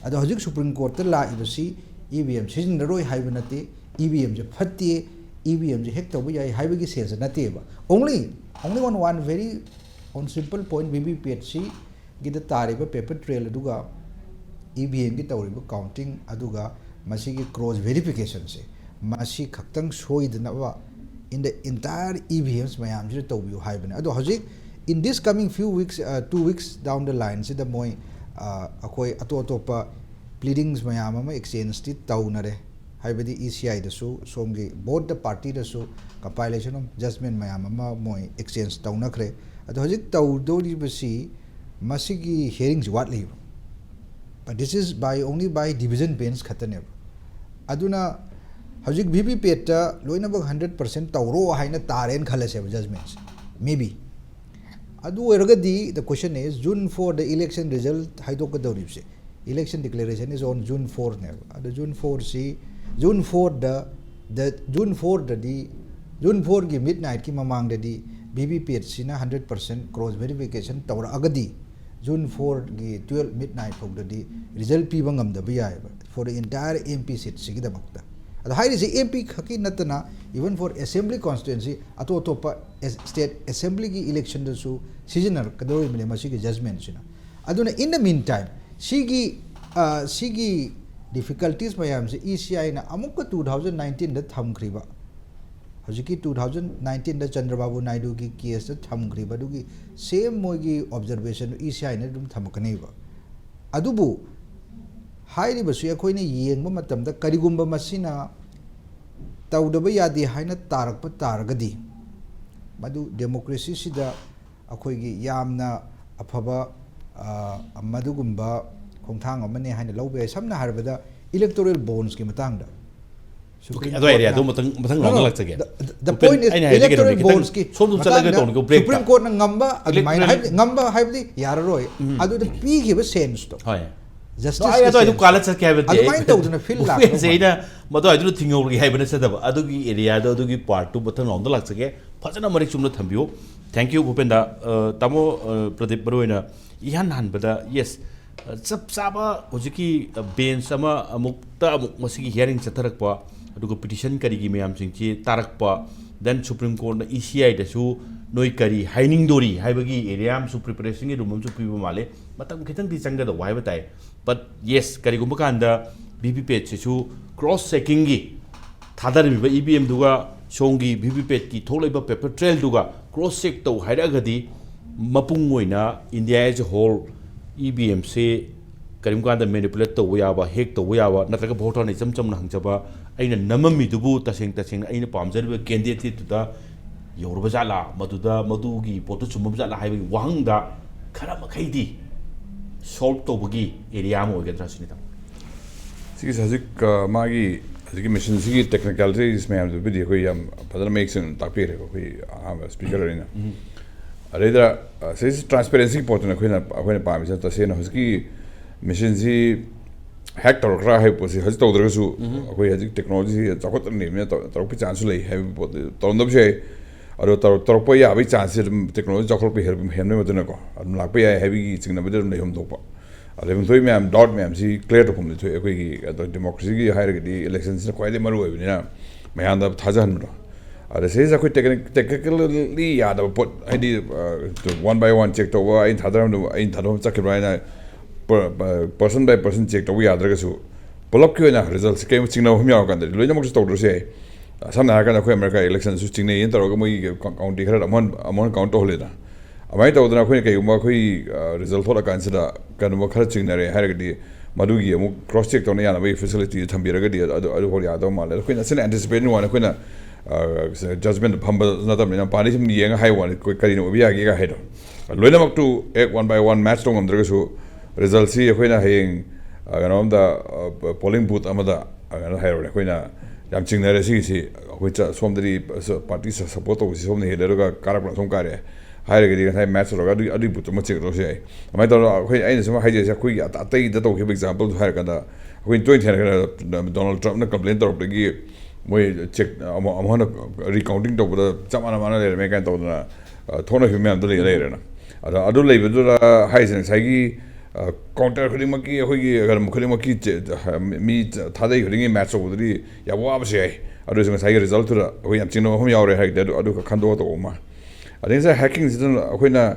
ꯑꯗꯣ ꯍꯧꯖꯤꯛ ꯁꯨꯄ꯭ꯔꯤꯝ ꯀꯣꯔꯠꯇ ꯂꯥꯛꯏꯕꯁꯤ ꯏ ꯚꯤ ꯑꯦꯝ ꯁꯤꯖꯤꯟꯅꯔꯣꯏ ꯍꯥꯏꯕ ꯅꯠꯇꯦ, ꯏ ꯚꯤ ꯑꯦꯝꯁꯦ ꯐꯠꯇꯦ, ꯏ ꯚꯤ ꯑꯦꯝꯁꯦ ꯍꯦꯛ ꯇꯧꯕ ꯌꯥꯏ ꯍꯥꯏꯕꯒꯤ ꯁꯦꯟꯁ ꯅꯠꯇꯦꯕ꯫ Only, only on one very, on simple point, V V ꯄꯦꯠꯁꯤꯒꯤꯗ ꯇꯥꯔꯤꯕ ꯄꯦꯄꯔ ꯇ꯭ꯔꯦꯜ ꯑꯗꯨꯒ ꯏ ꯚꯤ ꯑꯦꯝꯒꯤ ꯇꯧꯔꯤꯕ ꯀꯥꯎꯟꯇꯤꯡ ꯑꯗꯨꯒ ꯃꯁꯤꯒꯤ ꯀ꯭ꯔꯣꯁ ꯚꯦꯔꯤꯐꯤꯀꯦꯁꯟꯁꯦ, ꯃꯁꯤ ꯈꯛꯇꯪ ꯁꯣꯏꯗꯅꯕ in the entire E V AIMS ꯃꯌꯥꯝꯁꯤꯗ ꯇꯧꯕꯤꯌꯨ ꯍꯥꯏꯕꯅꯦ꯫ ꯑꯗꯣ ꯍꯧꯖꯤꯛ in this coming few weeks, uh, two weeks down the line ꯁꯤꯗ ꯃꯣꯏ, ꯑ, ꯑꯩꯈꯣꯏ ꯑꯇꯣꯞ ꯑꯇꯣꯞꯄ ꯄ꯭ꯂꯤꯗꯤꯡꯁ ꯃꯌꯥꯝ ꯑꯃ ꯑꯦꯛꯁꯆꯦꯟꯖꯇꯤ ꯇꯧꯅꯔꯦ꯫ ꯍꯥꯏꯕꯗꯤ ꯏ ꯁꯤ ꯑꯥꯏꯗꯁꯨ, ꯁꯣꯝꯒꯤ ꯕꯣꯠ ꯗ ꯄꯥꯔꯇꯤꯗꯁꯨ compilation of judgment ꯃꯌꯥꯝ ꯑꯃ ꯃꯣꯏ ꯑꯦꯛꯁꯆꯦꯟꯖ ꯇꯧꯅꯈ꯭ꯔꯦ꯫ ꯑꯗꯣ ꯍꯧꯖꯤꯛ ꯇꯧꯗꯧꯔꯤꯕꯁꯤ ꯃꯁꯤꯒꯤ ꯍꯤꯌꯔꯤꯡꯁꯤ ꯋꯥꯠꯂꯤꯕ꯫ But this is by, only by division bench ꯈꯛꯇꯅꯦꯕ꯫ ꯑꯗꯨꯅ ꯍꯧꯖꯤꯛ ꯚꯤ ꯚꯤ ꯄꯦꯠꯇ ꯂꯣꯏꯅꯃꯛ ꯍꯟꯗ꯭ꯔꯦꯠ ꯄꯥꯔꯁꯦꯟ ꯇꯧꯔꯣ ꯍꯥꯏꯅ ꯇꯥꯔꯦꯅ ꯈꯜꯂꯁꯦꯕ ꯖꯖꯃꯦꯟꯁꯦ, maybe꯫ ꯑꯗꯨ ꯑꯣꯏꯔꯒꯗꯤ the question is, June fourꯗ election result ꯍꯥꯏꯗꯣꯛꯀꯗꯧꯔꯤꯕꯁꯦ, election declaration is on June fourꯅꯦꯕ꯫ ꯑꯗꯣ June fourꯁꯤ, June fourꯗ, the June fourꯗꯗꯤ, June fourꯒꯤ ꯃꯤꯠ ꯅꯥꯏꯠꯀꯤ ꯃꯃꯥꯡꯗꯗꯤ ꯚꯤ ꯚꯤ ꯄꯦꯠꯁꯤꯅ ꯍꯟꯗ꯭ꯔꯦꯠ ꯄꯥꯔꯁꯦꯟ ꯀ꯭ꯔꯣꯁ ꯚꯦꯔꯤꯐꯤꯀꯦꯁꯟ ꯇꯧꯔꯛꯑꯒꯗꯤ June fourꯒꯤ twelve midnight ꯐꯥꯎꯗꯗꯤ ꯔꯤꯖꯜ ꯄꯤꯕ ꯉꯝꯗꯕ ꯌꯥꯏꯑꯕ, for the entire M P ꯁꯤꯠꯁꯤꯒꯤꯗꯃꯛꯇ꯫ ꯑꯗꯣ ꯍꯥꯏꯔꯤꯁꯦ ꯑꯦꯝ ꯄꯤ ꯈꯛꯀꯤ ꯅꯠꯇꯅ, even for assembly constituency, ꯑꯇꯣꯞ ꯑꯇꯣꯞꯄ state assemblyꯒꯤ electionꯗꯁꯨ ꯁꯤꯖꯤꯟꯅꯔꯛꯀꯗꯧꯔꯤꯕꯅꯦ ꯃꯁꯤꯒꯤ ꯖꯖꯃꯦꯟꯁꯤꯅ꯫ ꯑꯗꯨꯅ in the meantime, ꯁꯤꯒꯤ, ꯑ, ꯁꯤꯒꯤ difficulties ꯃꯌꯥꯝꯁꯦ ꯏ ꯁꯤ ꯑꯥꯏꯅ ꯑꯃꯨꯛꯀ two thousand nineteenꯗ ꯊꯝꯈ꯭ꯔꯤꯕ, ꯍꯧꯖꯤꯛꯀꯤ two thousand nineteenꯗ ꯆꯟꯗ꯭ꯔꯕꯥꯕꯨ ꯅꯥꯏꯗꯨꯒꯤ ꯀꯦꯁꯇ ꯊꯝꯈ꯭ꯔꯤꯕ ꯑꯗꯨꯒꯤ same ꯃꯣꯏꯒꯤ observationꯗꯨ ꯏ ꯁꯤ ꯑꯥꯏꯅ ꯑꯗꯨꯝ ꯊꯝꯃꯛꯀꯅꯦꯕ꯫ ꯑꯗꯨꯕꯨ ꯍꯥꯏꯔꯤꯕꯁꯤ ꯑꯩꯈꯣꯏꯅ ꯌꯦꯡꯕ ꯃꯇꯝꯗ ꯀꯔꯤꯒꯨꯝꯕ ꯃꯁꯤꯅ ꯇꯧꯗꯕ ꯌꯥꯗꯦ ꯍꯥꯏꯅ ꯇꯥꯔꯛꯄ ꯇꯥꯔꯒꯗꯤ, ꯃꯗꯨ democracyꯁꯤꯗ ꯑꯩꯈꯣꯏꯒꯤ ꯌꯥꯝꯅ ꯑꯐꯕ, ꯑ, ꯃꯗꯨꯒꯨꯝꯕ ꯈꯣꯡꯊꯥꯡ ꯑꯃꯅꯤ ꯍꯥꯏꯅ ꯂꯧꯕ ꯌꯥꯏ꯫ ꯁꯝꯅ ꯍꯥꯏꯔꯕꯗ electoral bondsꯀꯤ ꯃꯇꯥꯡꯗ꯫ Okay, ꯑꯗꯨ ꯑꯦꯔꯤꯌꯥꯗꯣ ꯃꯊꯪ, ꯃꯊꯪ roundꯗ ꯂꯥꯛꯆꯒꯦ꯫ The, the point is, electoral bondsꯀꯤ ꯁꯣꯝꯗ ꯆꯠꯂꯒꯦ ꯇꯧꯅꯤꯀꯣ, breakꯇ꯫ Supreme Courtꯅ ꯉꯝꯕ ꯑꯗꯨꯃꯥꯏꯅ ꯍꯥꯏꯕꯗꯤ, ꯉꯝꯕ ꯍꯥꯏꯕꯗꯤ ꯌꯥꯔꯔꯣꯏ꯫ ꯑꯗꯨꯗ ꯄꯤꯈꯤꯕ senseꯇꯣ꯫ ꯍꯣꯏ꯫ ꯑꯩ ꯑꯗꯨꯋꯥꯏꯗꯨ ꯀꯥꯜꯂ ꯆꯠꯀꯦ ꯍꯥꯏꯕ ꯅꯠꯇꯦ꯫ ꯑꯩ ꯚꯨꯄꯦꯟꯁꯦ ꯑꯩꯅ ꯃꯗꯨꯋꯥꯏꯗꯨ ꯊꯤꯡꯍꯧꯔꯒꯦ ꯍꯥꯏꯕ ꯅꯠꯆꯗꯕ, ꯑꯗꯨꯒꯤ area ꯗꯣ, ꯑꯗꯨꯒꯤ part ꯇꯨ ꯃꯊꯪ round ꯗ ꯂꯥꯛꯆꯒꯦ꯫ ꯐꯖꯅ ꯃꯔꯤꯛ ꯆꯨꯝꯅ ꯊꯝꯕꯤꯌꯨ꯫ Thank you, ꯚꯨꯄꯦꯟꯗ꯫ ꯑ, ꯇꯥꯃꯣ, ꯑ, ꯄ꯭ꯔꯗꯤꯞ, ꯃꯔꯨ ꯑꯣꯏꯅ ꯏꯍꯥꯟ ꯍꯥꯟꯕꯗ, yes, ꯑ, ꯆꯞ ꯆꯥꯕ ꯍꯧꯖꯤꯛꯀꯤ, ꯑ, bench ꯑꯃ ꯑꯃꯨꯛꯇ ꯑꯃꯨꯛ ꯃꯁꯤꯒꯤ hearing ꯆꯠꯊꯔꯛꯄ, ꯑꯗꯨꯒ petition ꯀꯔꯤꯒꯤ ꯃꯌꯥꯝꯁꯤꯡꯁꯤ ꯇꯥꯔꯛꯄ, then Supreme Court ꯅ E C I ꯗꯁꯨ ꯅꯣꯏ ꯀꯔꯤ ꯍꯥꯏꯅꯤꯡꯗꯣꯔꯤ ꯍꯥꯏꯕꯒꯤ area ꯑꯃꯁꯨ preparation ꯒꯤ room ꯑꯃꯁꯨ ꯄꯤꯕ ꯃꯥꯜꯂꯦ꯫ ꯃꯇꯝ ꯈꯤꯇꯪꯗꯤ ꯆꯪꯒꯗꯧꯕ ꯍꯥꯏꯕ ꯇꯥꯏ꯫ But yes, ꯀꯔꯤꯒꯨꯝꯕ ꯀꯥꯟꯗ V V P A T ꯁꯤꯁꯨ cross checking ꯒꯤ ꯊꯥꯗꯔꯝꯃꯤꯕ E V M ꯗꯨꯒ ꯁꯣꯝꯒꯤ V V P A T ꯀꯤ ꯊꯣꯛꯂꯛꯏꯕ paper trail ꯗꯨꯒ cross check ꯇꯧ ꯍꯥꯏꯔꯛꯑꯒꯗꯤ, ꯃꯄꯨꯡ ꯑꯣꯏꯅ India as a whole E V M ꯁꯦ ꯀꯔꯤꯒꯨꯝꯕ ꯀꯥꯟꯗ manipulate ꯇꯧꯕ ꯌꯥꯕ, hack ꯇꯧꯕ ꯌꯥꯕ, ꯅꯠꯇ꯭ꯔꯒ voter ꯅ ꯏꯆꯝ ꯆꯝꯅ ꯍꯪꯖꯕ, ꯑꯩꯅ ꯅꯝꯃꯝꯃꯤꯗꯨꯕꯨ ꯇꯁꯦꯡ ꯇꯁꯦꯡꯅ ꯑꯩꯅ ꯄꯥꯝꯖꯔꯤꯕ candidate ꯇꯨꯗ ꯌꯧꯔꯕ ꯖꯥꯠꯂꯥ, ꯃꯗꯨꯗ ꯃꯗꯨꯒꯤ ꯄꯣꯠꯇꯨ ꯆꯨꯝꯃꯕ ꯖꯥꯠꯂꯥ ꯍꯥꯏꯕꯒꯤ ꯋꯥꯍꯪꯗ ꯈꯔ ꯃꯈꯩꯗꯤ solve ꯇꯧꯕꯒꯤ area ꯑꯃ ꯑꯣꯏꯒꯗ꯭ꯔꯥ ꯁꯤꯅꯤꯗ꯫ ꯁꯤꯒꯤꯁꯦ ꯍꯧꯖꯤꯛ, ꯑ, ꯃꯥꯒꯤ ꯍꯧꯖꯤꯛꯀꯤ machine ꯁꯤꯒꯤ technicalities ꯃꯌꯥꯝꯗꯨꯕꯨꯗꯤ ꯑꯩꯈꯣꯏ ꯌꯥꯝ ꯐꯖꯅ ꯃꯌꯦꯛ ꯁꯦꯡꯅ ꯇꯥꯛꯄꯤꯈ꯭ꯔꯦꯀꯣ, ꯑꯩꯈꯣꯏ ꯑꯍꯥꯟꯕ speaker ꯑꯣꯏꯅ꯫ ꯑꯗꯩꯗ, ꯑ, ꯁꯤꯁꯤ transparency ꯒꯤ ꯄꯣꯠꯇꯨꯅ ꯑꯩꯈꯣꯏꯅ, ꯑꯩꯈꯣꯏꯅ ꯄꯥꯝꯃꯤꯁꯤꯅ ꯇꯁꯦꯡꯅ ꯍꯧꯖꯤꯛꯀꯤ machine ꯁꯤ hack ꯇꯧꯔꯛꯈ꯭ꯔꯥ ꯍꯥꯏꯕ ꯄꯣꯠꯁꯤ ꯍꯧꯖꯤꯛ ꯇꯧꯗ꯭ꯔꯒꯁꯨ, ꯑꯩꯈꯣꯏ ꯍꯧꯖꯤꯛ technology ꯁꯤ ꯆꯥꯎꯈꯠꯂꯛꯂꯤꯕꯅꯤꯅ ꯇꯧ-, ꯇꯧꯔꯛꯄꯒꯤ chance ꯁꯨ ꯂꯩ ꯍꯥꯏꯕ ꯄꯣꯠꯇꯨ ꯇꯧꯔꯝꯗꯕꯁꯨ ꯌꯥꯏ꯫ ꯑꯗꯣ ꯇꯧꯔ-, ꯇꯧꯔꯛꯄ ꯌꯥꯕꯒꯤ chance ꯁꯤ ꯑꯗꯨꯝ technology ꯆꯥꯎꯈꯠꯂꯛꯄ ꯍꯦꯟ-, ꯍꯦꯟꯕꯒꯤ ꯃꯇꯨꯡ ꯏꯟꯅꯀꯣ ꯑꯗꯨꯝ ꯂꯥꯛꯄ ꯌꯥꯏ ꯍꯥꯏꯕꯒꯤ ꯆꯤꯡꯅꯕꯗꯤ ꯑꯗꯨꯝ ꯂꯩꯐꯝ ꯊꯣꯛꯄ꯫ ꯑꯗꯩ ꯂꯩꯐꯝ ꯊꯣꯛꯏ ꯃꯌꯥꯝ, doubt ꯃꯌꯥꯝꯁꯤ clear ꯇꯧꯐꯝꯗꯤ ꯊꯣꯛꯑꯦ꯫ ꯑꯩꯈꯣꯏꯒꯤ ꯑꯗꯣ democracy ꯒꯤ ꯍꯥꯏꯔꯒꯗꯤ election ꯁꯤꯅ ꯈ꯭ꯋꯥꯏꯗꯒꯤ ꯃꯔꯨ ꯑꯣꯏꯕꯅꯤꯅ ꯃꯌꯥꯝꯗ ꯊꯥꯖꯍꯟꯕꯗꯣ꯫ ꯑꯗ ꯁꯤꯗꯩꯁꯤꯗ ꯑꯩꯈꯣꯏ technic-, technically ꯌꯥꯗꯕ ꯄꯣꯠ, ꯍꯥꯏꯗꯤ, ꯑ, one by one check ꯇꯧꯕ, ꯑꯩꯅ ꯊꯥꯗꯔꯝꯗꯕ, ꯑꯩꯅ ꯊꯥꯗꯔꯝ ꯆꯠꯈꯤꯕ꯭ꯔꯥ ꯍꯥꯏꯅ per-, per-, person by person check ꯇꯧꯕ ꯌꯥꯗ꯭ꯔꯒꯁꯨ, ꯄꯨꯂꯞꯀꯤ ꯑꯣꯏꯅ result ꯁꯤ ꯀꯔꯤꯒꯨꯝꯕ ꯆꯤꯡꯅꯕ ꯑꯃ ꯌꯥꯎꯔꯀꯥꯟꯗꯗꯤ ꯂꯣꯏꯅꯃꯛꯁꯨ ꯇꯧꯗ꯭ꯔꯁꯨ ꯌꯥꯏ꯫ ꯑ, ꯁꯝꯅ ꯍꯥꯏꯔꯀꯥꯟꯗ ꯑꯩꯈꯣꯏ America election ꯁꯨ ꯆꯤꯡꯅꯩꯌꯦꯅ ꯇꯧꯔꯒ ꯃꯣꯏꯒꯤ ꯀꯥꯎꯟ-, county ꯈꯔꯗ ꯑꯃꯨꯛ ꯍꯟ-, ꯑꯃꯨꯛ ꯍꯟꯅ count ꯇꯧꯍꯜꯂꯦꯗꯅ꯫ ꯑꯗꯨꯃꯥꯏꯅ ꯇꯧꯗꯅ ꯑꯩꯈꯣꯏꯅ ꯀꯩꯒꯨꯝꯕ ꯑꯩꯈꯣꯏ, ꯑ, result ꯊꯣꯛꯂꯀꯥꯟꯁꯤꯗ ꯀꯩꯅꯣꯝꯃ ꯈꯔ ꯆꯤꯡꯅꯔꯦ ꯍꯥꯏꯔꯒꯗꯤ, ꯃꯗꯨꯒꯤ ꯑꯃꯨꯛ cross check ꯇꯧꯅ ꯌꯥꯅꯕꯒꯤ facility ꯊꯝꯕꯤꯔꯒꯗꯤ ꯑꯗꯨ, ꯑꯗꯨ ꯍꯣꯏ ꯌꯥꯗꯧ ꯃꯥꯜꯂꯦ꯫ ꯑꯗꯣ ꯑꯩꯈꯣꯏꯅ ꯑꯁꯤꯅ anticipate ꯋꯥꯅꯤ, ꯑꯩꯈꯣꯏꯅ, ꯑ, judgment ꯐꯝꯕ ꯅꯠꯇꯕꯅꯤꯅ, party ꯁꯨꯝ ꯌꯦꯡꯉ ꯍꯥꯏ ꯋꯥꯅꯤ, ꯑꯩꯈꯣꯏ ꯀꯔꯤꯅ ꯑꯣꯏꯕ ꯌꯥꯒꯦꯒ ꯍꯥꯏꯗꯣ꯫ ꯂꯣꯏꯅꯃꯛꯇꯨ ꯍꯦꯛ one by one match ꯇꯧ ꯉꯝꯗ꯭ꯔꯒꯁꯨ, result ꯁꯤ ꯑꯩꯈꯣꯏꯅ ꯍꯌꯦꯡ, ꯑ, ꯀꯩꯅꯣꯝꯗ, ꯑ, polling booth ꯑꯃꯗ, ꯑ, ꯀꯩꯅꯣ ꯍꯥꯏꯔꯨꯔꯦ, ꯑꯩꯈꯣꯏꯅ ꯌꯥꯝ ꯆꯤꯡꯅꯔꯦ ꯁꯤꯒꯤꯁꯤ, ꯑꯩꯈꯣꯏ ꯆ-, ꯁꯣꯝꯗꯗꯤ ꯄ-, ꯁ-, party ꯁ-, support ꯇꯧꯕꯁꯤ ꯁꯣꯝꯅ ꯍꯦꯜꯂꯦ, ꯑꯗꯨꯒ ꯀꯥꯔꯛꯄꯅ ꯁꯣꯝ ꯀꯥꯔꯛꯑꯦ꯫ ꯍꯥꯏꯔꯒꯗꯤ ꯉꯁꯥꯏ ꯃꯦꯠꯁ ꯇꯧꯔꯒ ꯑꯗꯨꯒꯤ ꯑꯗꯨꯒꯤ ꯄꯣꯠꯇꯨꯃ ꯆꯦꯛ ꯇꯧꯔꯁꯨ ꯌꯥꯏ꯫ ꯑꯗꯨꯃꯥꯏꯅ ꯇꯧꯔꯒ ꯑꯩꯈꯣꯏ, ꯑꯩꯅ ꯁꯨꯝ ꯍꯥꯏꯖꯔꯤꯁꯦ, ꯑꯩꯈꯣꯏꯒꯤ ꯑꯇ- ꯑꯇꯩꯗ ꯇꯧꯈꯤꯕ ꯑꯦꯛꯖꯥꯝꯄꯜꯗꯨ ꯍꯥꯏꯔꯀꯥꯟꯗ, ꯑꯩꯈꯣꯏ ꯇꯣꯏꯅ ꯊꯦꯡꯅꯈ꯭ꯔꯦ꯫ ꯗꯣꯅꯥꯜꯗ ꯇ꯭ꯔꯝꯞꯅ ꯀꯝꯄ꯭ꯂꯦꯟ ꯇꯧꯔꯛꯄꯗꯒꯤ ꯃꯣꯏ ꯆꯦꯛ ꯑꯃꯨꯛ ꯑꯃꯨꯛ ꯍꯟꯅ ꯔꯤꯀꯥꯎꯟꯇꯤꯡ ꯇꯧꯕꯗ ꯆꯞ ꯃꯥꯟꯅ ꯃꯥꯟꯅ ꯂꯩꯔꯝꯃꯦ ꯀꯥꯏꯅ ꯇꯧꯗꯅ, ꯑ, ꯊꯣꯛꯅꯈꯤꯕ ꯃꯌꯥꯝꯗꯣ ꯂꯩ ꯂꯩꯔꯦꯅ꯫ ꯑꯗꯣ ꯑꯗꯨ ꯂꯩꯕꯗꯨꯗ ꯍꯥꯏꯁꯦ, ꯉꯁꯥꯏꯒꯤ, ꯑ, ꯀꯥꯎꯟꯇꯔ ꯈꯨꯗꯤꯡꯃꯛꯀꯤ, ꯑꯩꯈꯣꯏꯒꯤ ꯀꯩꯅꯣ ꯈꯨꯗꯤꯡꯃꯛꯀꯤ ꯆꯦ-, ꯃꯤ ꯊꯥꯗꯩ ꯈꯨꯗꯤꯡꯒꯤ ꯃꯦꯠꯆ ꯇꯧꯕꯗꯨꯗꯤ ꯌꯥꯝ ꯋꯥꯕꯁꯨ ꯌꯥꯏ꯫ ꯑꯗꯨꯁꯨ ꯉꯁꯥꯏꯒꯤ ꯔꯤꯖꯜꯠꯇꯨꯗ ꯑꯩꯈꯣꯏ ꯌꯥꯝ ꯆꯤꯡꯅꯕ ꯃꯐꯝ ꯌꯥꯎꯔꯦ ꯍꯥꯏꯔꯒꯗꯤ, ꯑꯗꯨ, ꯑꯗꯨ ꯈꯟꯗꯣꯛꯑ ꯇꯧꯕ ꯑꯃ꯫ ꯑꯗꯩ ꯉꯁꯥꯏ ꯍꯦꯛꯀꯤꯡꯁꯤꯗꯅ ꯑꯩꯈꯣꯏꯅ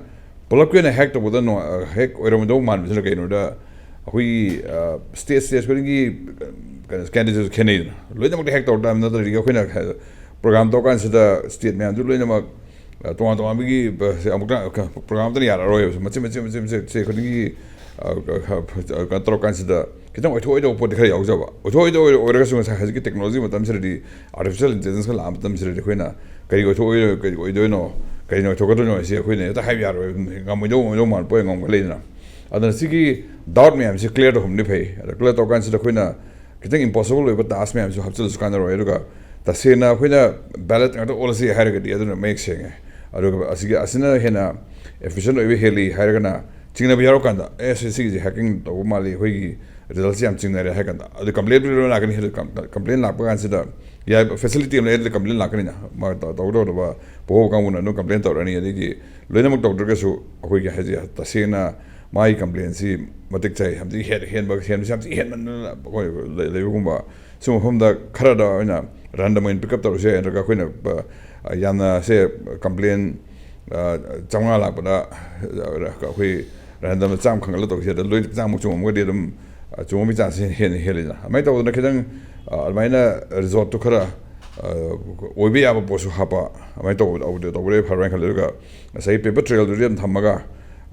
ꯄꯨꯂꯞꯀꯤ ꯑꯣꯏꯅ ꯍꯦꯛ ꯇꯧꯕꯗ ꯅꯨꯡꯉꯥꯏ-, ꯍꯦꯛ ꯑꯣꯏꯔꯝꯗꯧ ꯃꯥꯟꯕꯁꯤꯅ ꯀꯩꯅꯣꯗ, ꯑꯩꯈꯣꯏꯒꯤ, ꯑ, ꯁ꯭ꯇꯦꯠ ꯁ꯭ꯇꯦꯠ ꯈꯨꯗꯤꯡꯒꯤ, ꯑ, ꯀꯩꯅꯣ, ꯀꯦꯟꯗꯤꯗꯦꯠꯁꯨ ꯈꯦꯠꯅꯩꯗꯅ꯫ ꯂꯣꯏꯅꯃꯛꯇ ꯍꯦꯛ ꯇꯧꯔ ꯇꯥꯏꯝ ꯅꯠꯇ꯭ꯔꯗꯤ ꯑꯩꯈꯣꯏꯅ ꯄ꯭ꯔꯣꯒ꯭ꯔꯥꯝ ꯇꯧꯔꯀꯥꯟꯁꯤꯗ ꯁ꯭ꯇꯦꯠ ꯃꯌꯥꯝꯗꯨ ꯂꯣꯏꯅꯃꯛ, ꯑ, ꯇꯣꯉꯥꯟ ꯇꯣꯉꯥꯟꯕꯒꯤ, ꯑ, ꯑꯃꯨꯛꯇ ꯄ꯭ꯔꯣꯒ꯭ꯔꯥꯝ ꯑꯃꯠꯇꯅ ꯌꯥꯔꯛꯑꯔꯣꯏꯕ꯫ ꯃꯆꯤꯠ ꯃꯆꯤꯠ ꯃꯆꯤꯠ ꯃꯆꯤꯠ ꯁ꯭ꯇꯦꯠ ꯈꯨꯗꯤꯡꯒꯤ, ꯑ, ꯑ, ꯀꯩꯅꯣ ꯇꯧꯔꯀꯥꯟꯁꯤꯗ ꯈꯤꯇꯪ ꯑꯣꯏꯊꯣꯛꯑꯣꯏꯗꯕ ꯄꯣꯠꯇꯤ ꯈꯔ ꯌꯥꯎꯖꯕ꯫ ꯑꯣꯏꯊꯣꯛꯑꯣꯏꯗꯕ ꯑꯣꯏꯔꯒꯁꯨ ꯉꯁꯥꯏ ꯍꯧꯖꯤꯛꯀꯤ ꯇꯦꯛꯅꯣꯂꯣꯖꯤ ꯃꯇꯝꯁꯤꯗꯗꯤ, ꯑꯥꯔꯇꯤꯐꯤꯁꯤꯌꯦꯜ ꯏꯟꯇꯦꯂꯤꯖꯦꯟꯁꯀ ꯂꯥꯛꯑ ꯃꯇꯝꯁꯤꯗꯗꯤ ꯑꯩꯈꯣꯏꯅ ꯀꯔꯤ ꯑꯣꯏꯊꯣꯛꯑꯣꯏ-, ꯀꯔꯤ ꯑꯣꯏꯗꯣꯏꯅꯣ, ꯀꯔꯤꯅ ꯑꯣꯏꯊꯣꯛꯀꯗꯣꯏꯅꯣ ꯍꯥꯏꯁꯤ ꯑꯩꯈꯣꯏꯅ ꯍꯦꯛꯇ ꯍꯥꯏꯕ ꯌꯥꯔꯣꯏ꯫ ꯉꯝꯃꯣꯏꯗꯧꯕ, ꯉꯝꯃꯣꯏꯗꯧꯕ ꯃꯥꯟꯕ ꯄꯣꯠ ꯉꯝꯒ ꯂꯩꯗꯅ꯫ ꯑꯗꯨꯅ ꯁꯤꯒꯤ ꯗꯥꯎꯠ ꯃꯌꯥꯝꯁꯤ ꯀ꯭ꯂꯤꯌꯥꯔ ꯇꯧꯍꯟꯕꯗꯤ ꯐꯩ꯫ ꯑꯗ ꯀ꯭ꯂꯤꯌꯥꯔ ꯇꯧꯔꯀꯥꯟꯁꯤꯗ ꯑꯩꯈꯣꯏꯅ ꯈꯤꯇꯪ ꯏꯝꯄꯣꯁꯤꯕꯜ ꯑꯣꯏꯕ ꯇꯥꯁꯛ ꯃꯌꯥꯝꯁꯨ ꯍꯥꯞꯆꯤꯜꯂꯁꯨ ꯀꯥꯟꯅꯔꯣꯏ꯫ ꯑꯗꯨꯒ ꯇꯁꯦꯡꯅ ꯑꯩꯈꯣꯏꯅ ꯕꯦꯂꯦꯠ ꯉꯥꯛꯇ ꯑꯣꯜꯂꯁꯤ ꯍꯥꯏꯔꯒꯗꯤ ꯑꯗꯨꯅ ꯃꯌꯦꯛ ꯁꯦꯡꯉꯦ꯫ ꯑꯗꯨꯒ ꯑꯁꯤꯒꯤ, ꯑꯁꯤꯅ ꯍꯦꯟꯅ ꯑꯦꯐꯤꯁꯤꯌꯦꯟ ꯑꯣꯏꯕ ꯍꯦꯜꯂꯤ ꯍꯥꯏꯔꯒꯅ ꯆꯤꯡꯅꯕ ꯌꯥꯎꯔꯀꯥꯟꯗ, "ꯑꯦ, ꯁꯤ, ꯁꯤꯒꯤꯁꯦ ꯍꯦꯛꯀꯤꯡ ꯇꯧꯕ ꯃꯥꯜꯂꯤ, ꯑꯩꯈꯣꯏꯒꯤ ꯔꯤꯖꯜꯁꯦ ꯌꯥꯝ ꯆꯤꯡꯅꯔꯦ" ꯍꯥꯏ ꯀꯥꯟꯗ, ꯑꯗꯨ ꯀꯝꯄ꯭ꯂꯦꯟ ꯂꯣꯏ ꯂꯥꯛꯀꯅꯤ꯫ ꯑꯗꯨ ꯀꯝ-, ꯀꯝꯄ꯭ꯂꯦꯟ ꯂꯥꯛꯄ ꯀꯥꯟꯁꯤꯗ, ꯌꯥꯏ, ꯐꯦꯁꯤꯂꯤꯇꯤ ꯑꯃ ꯂꯩꯔꯗꯤ ꯀꯝꯄ꯭ꯂꯦꯟ ꯂꯥꯛꯀꯅꯤꯅ꯫ ꯃꯥ ꯇꯧ-, ꯇꯧꯒꯗꯧꯔꯕ ꯄꯣꯍꯧꯕ ꯀꯥꯡꯕꯨꯅ ꯑꯗꯨꯝ ꯀꯝꯄ꯭ꯂꯦꯟ ꯇꯧꯔꯛꯑꯅꯤ꯫ ꯑꯗꯒꯤ ꯂꯣꯏꯅꯃꯛ ꯇꯧꯗ꯭ꯔꯒꯁꯨ ꯑꯩꯈꯣꯏꯒꯤ ꯍꯥꯏꯁꯦ ꯇꯁꯦꯡꯅ ꯃꯥꯒꯤ ꯀꯝꯄ꯭ꯂꯦꯟꯁꯤ ꯃꯇꯤꯛ ꯆꯥꯏ, ꯌꯥꯝ ꯊꯤ ꯍꯦꯟ-, ꯍꯦꯟꯕ, ꯍꯦꯟꯕꯁꯤ ꯌꯥꯝ ꯊꯤ ꯍꯦꯟꯃꯟꯗꯅ ꯑꯩꯈꯣꯏ ꯂꯩ-, ꯂꯩꯕꯒꯨꯝꯕ ꯁꯤꯒꯨꯝꯕ ꯃꯐꯝꯗ ꯈꯔꯗ ꯑꯣꯏꯅ ꯔꯦꯟꯗꯝ ꯑꯣꯏꯅ ꯄꯤꯛ ꯑꯞ ꯇꯧꯔꯁꯨ ꯌꯥꯏ꯫ ꯅꯠꯇ꯭ꯔꯒ ꯑꯩꯈꯣꯏꯅ, ꯑ, ꯌꯥꯝꯅ ꯁꯦ ꯀꯝꯄ꯭ꯂꯦꯟ, ꯑ, ꯆꯥꯝꯃꯉꯥ ꯂꯥꯛꯄꯗ, ꯑ, ꯑꯩꯈꯣꯏ ꯔꯦꯟꯗꯝꯗ ꯆꯥꯝꯃ ꯈꯟꯒꯠꯂ ꯇꯧꯁꯦ꯫ ꯑꯗ ꯂꯣꯏ ꯆꯥꯝꯃꯨꯛ ꯆꯨꯝꯃꯝꯒꯗꯤ ꯑꯗꯨꯝ, ꯑ, ꯆꯨꯝꯃꯝꯕꯒꯤ ꯆꯥꯟꯁꯁꯦ ꯍꯦꯟꯅ ꯍꯦꯜꯂꯤꯗꯅ꯫ ꯑꯗꯨꯃꯥꯏꯅ ꯇꯧꯗꯅ ꯈꯤꯇꯪ, ꯑ, ꯑꯗꯨꯃꯥꯏꯅ ꯔꯤꯖꯣꯔꯠꯇꯨ ꯈꯔ, ꯑ, ꯑꯣꯏꯕ ꯌꯥꯕ ꯄꯣꯠꯁꯨ ꯍꯥꯞꯄ, ꯑꯗꯨꯃꯥꯏꯅ ꯇꯧꯕ, ꯇꯧꯕꯗ ꯇꯧꯕꯗꯤ ꯐꯔꯣꯏꯅ ꯈꯜꯂꯦ꯫ ꯑꯗꯨꯒ ꯉꯁꯥꯏꯒꯤ ꯄꯦꯄꯔ ꯇ꯭ꯔꯦꯜꯗꯨꯗꯤ ꯑꯗꯨꯝ ꯊꯝꯃꯒ,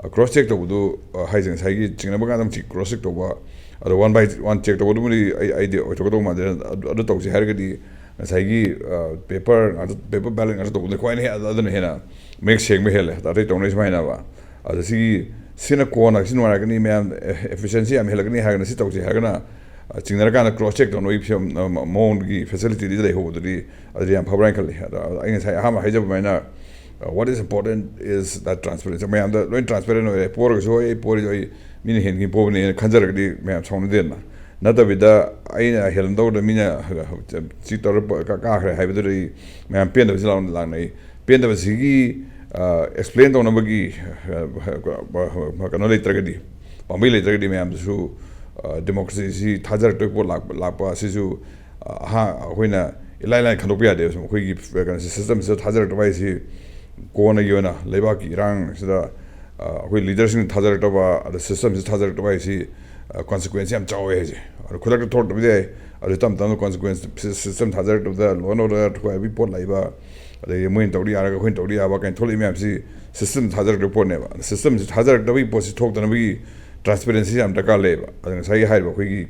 ꯑ, ꯀ꯭ꯔꯣꯁ ꯆꯦꯛ ꯇꯧꯕꯗꯨ, ꯑ, ꯍꯥꯏꯁꯦ ꯉꯁꯥꯏꯒꯤ ꯆꯤꯡꯅꯕ ꯀꯥꯟꯗ ꯑꯃꯨꯛ ꯀ꯭ꯔꯣꯁ ꯆꯦꯛ ꯇꯧꯕ, ꯑꯗꯣ ꯋꯥꯟ ꯕꯥꯏ ꯋꯥꯟ ꯆꯦꯛ ꯇꯧꯕꯗꯨꯕꯨꯗꯤ ꯑꯩ, ꯑꯩꯗꯤ ꯑꯣꯏꯊꯣꯛꯀꯗꯧ ꯃꯥꯟꯗꯦ꯫ ꯑꯗꯨ, ꯑꯗꯨ ꯇꯧꯁꯦ ꯍꯥꯏꯔꯒꯗꯤ ꯉꯁꯥꯏꯒꯤ, ꯑ, ꯄꯦꯄꯔ ꯉꯥꯛꯇ, ꯄꯦꯄꯔ ꯕꯦꯂꯦꯠ ꯉꯥꯛꯇ ꯇꯧꯕꯗꯨꯅ ꯈ꯭ꯋꯥꯏꯅ ꯍꯦ-, ꯑꯗꯨꯅ ꯍꯦꯟꯅ ꯃꯌꯦꯛ ꯁꯦꯡꯕ ꯍꯦꯜꯂꯦ꯫ ꯑꯇꯩ ꯇꯧꯅꯩ ꯁꯨꯃꯥꯏꯅꯕ꯫ ꯑꯗ ꯁꯤꯒꯤ, ꯁꯤꯅ ꯀꯣꯟꯅ ꯁꯤ ꯅꯨꯡꯉꯥꯏꯔꯛꯀꯅꯤ, ꯃꯌꯥꯝ ꯑꯦꯐꯤꯁꯤꯌꯦꯟꯁꯤ ꯌꯥꯝ ꯍꯦꯜꯂꯛꯀꯅꯤ ꯍꯥꯏꯔꯒꯅ ꯁꯤ ꯇꯧꯁꯦ ꯍꯥꯏꯔꯒꯅ, ꯑ, ꯆꯤꯡꯅꯔꯀꯥꯟꯗ ꯀ꯭ꯔꯣꯁ ꯆꯦꯛ ꯇꯧꯅꯕꯒꯤ ꯐꯤꯕꯝ, ꯑ, ꯃ-, ꯃꯑꯣꯡꯒꯤ ꯐꯦꯁꯤꯂꯤꯇꯤꯗꯤ ꯂꯩꯍꯧꯕꯗꯨꯗꯤ ꯑꯗꯨꯗꯤ ꯌꯥꯝ ꯐꯕ꯭ꯔꯥ ꯍꯥꯏꯅ ꯈꯜꯂꯤ꯫ ꯑꯗꯣ ꯑꯩ ꯉꯁꯥꯏ ꯑꯍꯥꯟꯕ ꯍꯥꯏꯖꯕ ꯑꯗꯨꯃꯥꯏꯅ What is important is that transparency. ꯃꯌꯥꯝꯗ ꯂꯣꯏ transparent ꯑꯣꯏꯔꯦ꯫ ꯄꯣꯔꯒꯁꯨ "ꯍꯣꯏ, ꯑꯩ ꯄꯣꯔꯤ, ꯑꯩ ꯃꯤꯅ ꯍꯦꯟꯈꯤꯕ ꯄꯣꯕꯅꯦꯅ" ꯈꯟꯖꯔꯒꯗꯤ ꯃꯌꯥꯝ ꯁꯥꯎꯅꯗꯦꯗꯅ꯫ ꯅꯠꯇꯕꯤꯗ ꯑꯩꯅ ꯍꯦꯜꯂꯝꯗꯧꯗ ꯃꯤꯅ ꯁꯤ ꯇꯧꯔ ꯀꯥꯈ꯭ꯔꯦ ꯍꯥꯏꯕꯗꯨꯗꯤ ꯃꯌꯥꯝ ꯄꯦꯟꯗꯕꯁꯤ ꯂꯥꯛꯅꯩ꯫ ꯄꯦꯟꯗꯕꯁꯤꯒꯤ ꯑꯦꯛꯁꯄ꯭ꯂꯦꯟ ꯇꯧꯅꯕꯒꯤ ꯀꯩꯅꯣ ꯂꯩꯇ꯭ꯔꯒꯗꯤ, ꯄꯥꯝꯕꯩ ꯂꯩꯇ꯭ꯔꯒꯗꯤ ꯃꯌꯥꯝꯗꯁꯨ ꯗꯦꯃꯣꯀ꯭ꯔꯦꯁꯤꯁꯤ ꯊꯥꯖꯔꯛꯇꯣꯏ ꯄꯣꯠ ꯂꯥꯛꯄ ꯂꯥꯛꯄ ꯑꯁꯤꯁꯨ ꯑꯍꯥ ꯑꯩꯈꯣꯏꯅ ꯏꯂꯥꯏ ꯂꯥꯏꯅ ꯈꯟꯗꯣꯛꯄ ꯌꯥꯗꯦꯕ꯫ ꯁꯨꯝ ꯑꯩꯈꯣꯏꯒꯤ ꯀꯩꯅꯣꯁꯦ, ꯁꯤꯁꯇꯦꯝꯁꯤꯗ ꯊꯥꯖꯔꯛꯇꯕ ꯍꯥꯏꯁꯤ ꯀꯣꯟꯅꯒꯤ ꯑꯣꯏꯅ ꯂꯩꯕꯥꯛꯀꯤ ꯏꯔꯥꯡꯁꯤꯗ ꯑꯩꯈꯣꯏ ꯂꯤꯗꯔꯁꯤꯡꯅ ꯊꯥꯖꯔꯛꯇꯕ, ꯑꯗ ꯁꯤꯁꯇꯦꯝꯁꯤꯗ ꯊꯥꯖꯔꯛꯇꯕ ꯍꯥꯏꯁꯤ ꯀꯣꯟꯁꯤꯀ꯭ꯋꯦꯟꯁ ꯌꯥꯝ ꯆꯥꯎꯋꯦ ꯍꯥꯏꯁꯦ꯫ ꯑꯗꯣ ꯈꯨꯗꯛꯇ ꯊꯣꯛꯂꯛꯇꯕꯗꯤ ꯌꯥꯏ, ꯑꯗꯨ ꯇꯞ ꯇꯞꯅ ꯀꯣꯟꯁꯤꯀ꯭ꯋꯦꯟꯁ, ꯁꯤꯁꯇꯦꯝ ꯊꯥꯖꯔꯛꯇꯕꯗ ꯂꯣꯟ ꯑꯣꯔꯗꯔ ꯊꯨꯒꯥꯏꯕꯒꯤ ꯄꯣꯠ ꯂꯥꯛꯏꯕ, ꯑꯗꯒꯤ ꯃꯣꯏꯅ ꯇꯧꯔꯤ ꯌꯥꯔꯒ ꯑꯩꯈꯣꯏꯅ ꯇꯧꯔꯤ ꯌꯥꯕ ꯀꯥꯏꯅ ꯊꯣꯛꯂꯛꯏ ꯃꯌꯥꯝꯁꯤ ꯁꯤꯁꯇꯦꯝ ꯊꯥꯖꯔꯛꯇꯕ ꯄꯣꯠꯅꯦꯕ꯫ ꯁꯤꯁꯇꯦꯝꯁꯤ ꯊꯥꯖꯔꯛꯇꯕꯒꯤ ꯄꯣꯠꯁꯤ ꯊꯣꯛꯇꯅꯕꯒꯤ ꯇ꯭ꯔꯥꯟꯁꯄꯦꯔꯦꯟꯁꯤ ꯌꯥꯝ ꯗꯔꯀꯥꯔ ꯂꯩꯌꯦꯕ꯫ ꯑꯗ ꯉꯁꯥꯏꯒꯤ ꯍꯥꯏꯔꯤꯕ ꯑꯩꯈꯣꯏꯒꯤ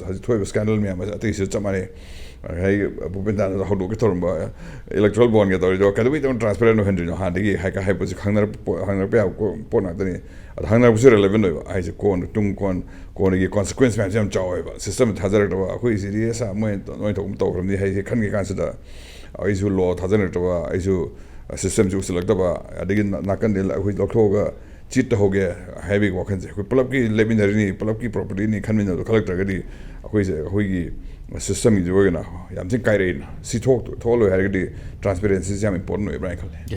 ꯍꯧꯖꯤꯛ ꯊꯣꯛꯏꯕ ꯁ꯭ꯀꯦꯟꯗꯜ ꯃꯌꯥꯝ ꯑꯁꯤ ꯑꯇꯩꯁꯨ ꯆꯞ ꯃꯥꯟꯅꯩ꯫ ꯉꯁꯥꯏꯒꯤ ꯚꯨꯄꯦꯟꯗ꯭ꯔꯅꯥꯊ ꯍꯧꯗꯣꯛꯀꯦ ꯇꯧꯔꯝꯕ ꯏꯂꯦꯛꯇꯣꯔꯦꯜ ꯕꯣꯟꯒ ꯇꯧꯔꯤꯗꯣ ꯀꯩꯗꯧꯕꯩꯗꯧꯅ ꯇ꯭ꯔꯥꯟꯁꯄꯦꯔꯦꯟ ꯑꯣꯏꯍꯟꯗ꯭ꯔꯤꯅꯣ? ꯍꯥꯟꯅꯗꯒꯤ ꯍꯥꯏ ꯍꯥꯏꯕꯁꯤ ꯈꯪꯅꯔꯛꯄ ꯄꯣꯠ, ꯈꯪꯅꯔꯛꯄ ꯌꯥꯕ ꯄꯣꯠ ꯉꯥꯛꯇꯅꯤ꯫ ꯑꯗ ꯈꯪꯅꯔꯛꯄꯁꯨ ꯔꯦꯂꯦꯕꯦꯟ ꯑꯣꯏꯕ ꯍꯥꯏꯁꯦ ꯀꯣꯟꯅ, ꯇꯨꯡ ꯀꯣꯟ, ꯀꯣꯟꯅꯒꯤ ꯀꯣꯟꯁꯤꯀ꯭ꯋꯦꯟꯁ ꯃꯌꯥꯝꯁꯦ ꯌꯥꯝ ꯆꯥꯎꯋꯦꯕ꯫ ꯁꯤꯁꯇꯦꯝ ꯊꯥꯖꯔꯛꯇꯕ, ꯑꯩꯈꯣꯏ ꯁꯤꯗꯤ ꯑꯁ ꯃꯣꯏ ꯅꯣꯏ ꯊꯣꯛꯄ ꯇꯧꯈ꯭ꯔꯕꯅꯤ ꯍꯥꯏꯁꯦ ꯈꯟꯒꯦ ꯀꯥꯟꯁꯤꯗ ꯑꯩꯁꯨ ꯂꯣ ꯊꯥꯖꯅꯔꯛꯇꯕ, ꯑꯩꯁꯨ ꯁꯤꯁꯇꯦꯝꯁꯤ ꯎꯁꯤꯜꯂꯛꯇꯕ, ꯑꯗꯒꯤ ꯅꯥꯀꯟꯗ ꯑꯩꯈꯣꯏ ꯂꯧꯊꯣꯛꯑꯒ ꯆꯤꯠ ꯇꯧꯍꯧꯒꯦ ꯍꯥꯏꯕꯒꯤ ꯋꯥꯈꯜꯁꯦ ꯑꯩꯈꯣꯏ ꯄꯨꯂꯞꯀꯤ ꯂꯦꯞꯃꯤꯟꯅꯔꯤꯅꯤ, ꯄꯨꯂꯞꯀꯤ ꯄ꯭ꯔꯣꯄꯔꯇꯤꯅꯤ ꯈꯟꯃꯤꯟꯅꯕꯗꯣ ꯈꯜꯂꯛꯇ꯭ꯔꯒꯗꯤ ꯑꯩꯈꯣꯏꯁꯦ, ꯑꯩꯈꯣꯏꯒꯤ ꯁꯤꯁꯇꯦꯝꯒꯤꯁꯤ ꯑꯣꯏꯒꯅ ꯌꯥꯝ ꯊꯤꯅ ꯀꯥꯏꯔꯛꯏꯅ꯫ ꯁꯤ ꯊꯣꯛ-, ꯊꯣꯛꯍꯜꯂꯣꯏ ꯍꯥꯏꯔꯒꯗꯤ ꯇ꯭ꯔꯥꯟꯁꯄꯦꯔꯦꯟꯁꯤꯁꯦ ꯌꯥꯝ ꯏꯝꯄꯣꯔꯇꯦꯟ ꯑꯣꯏꯕ꯭ꯔꯥ ꯍꯥꯏꯅ ꯈꯜꯂꯦ꯫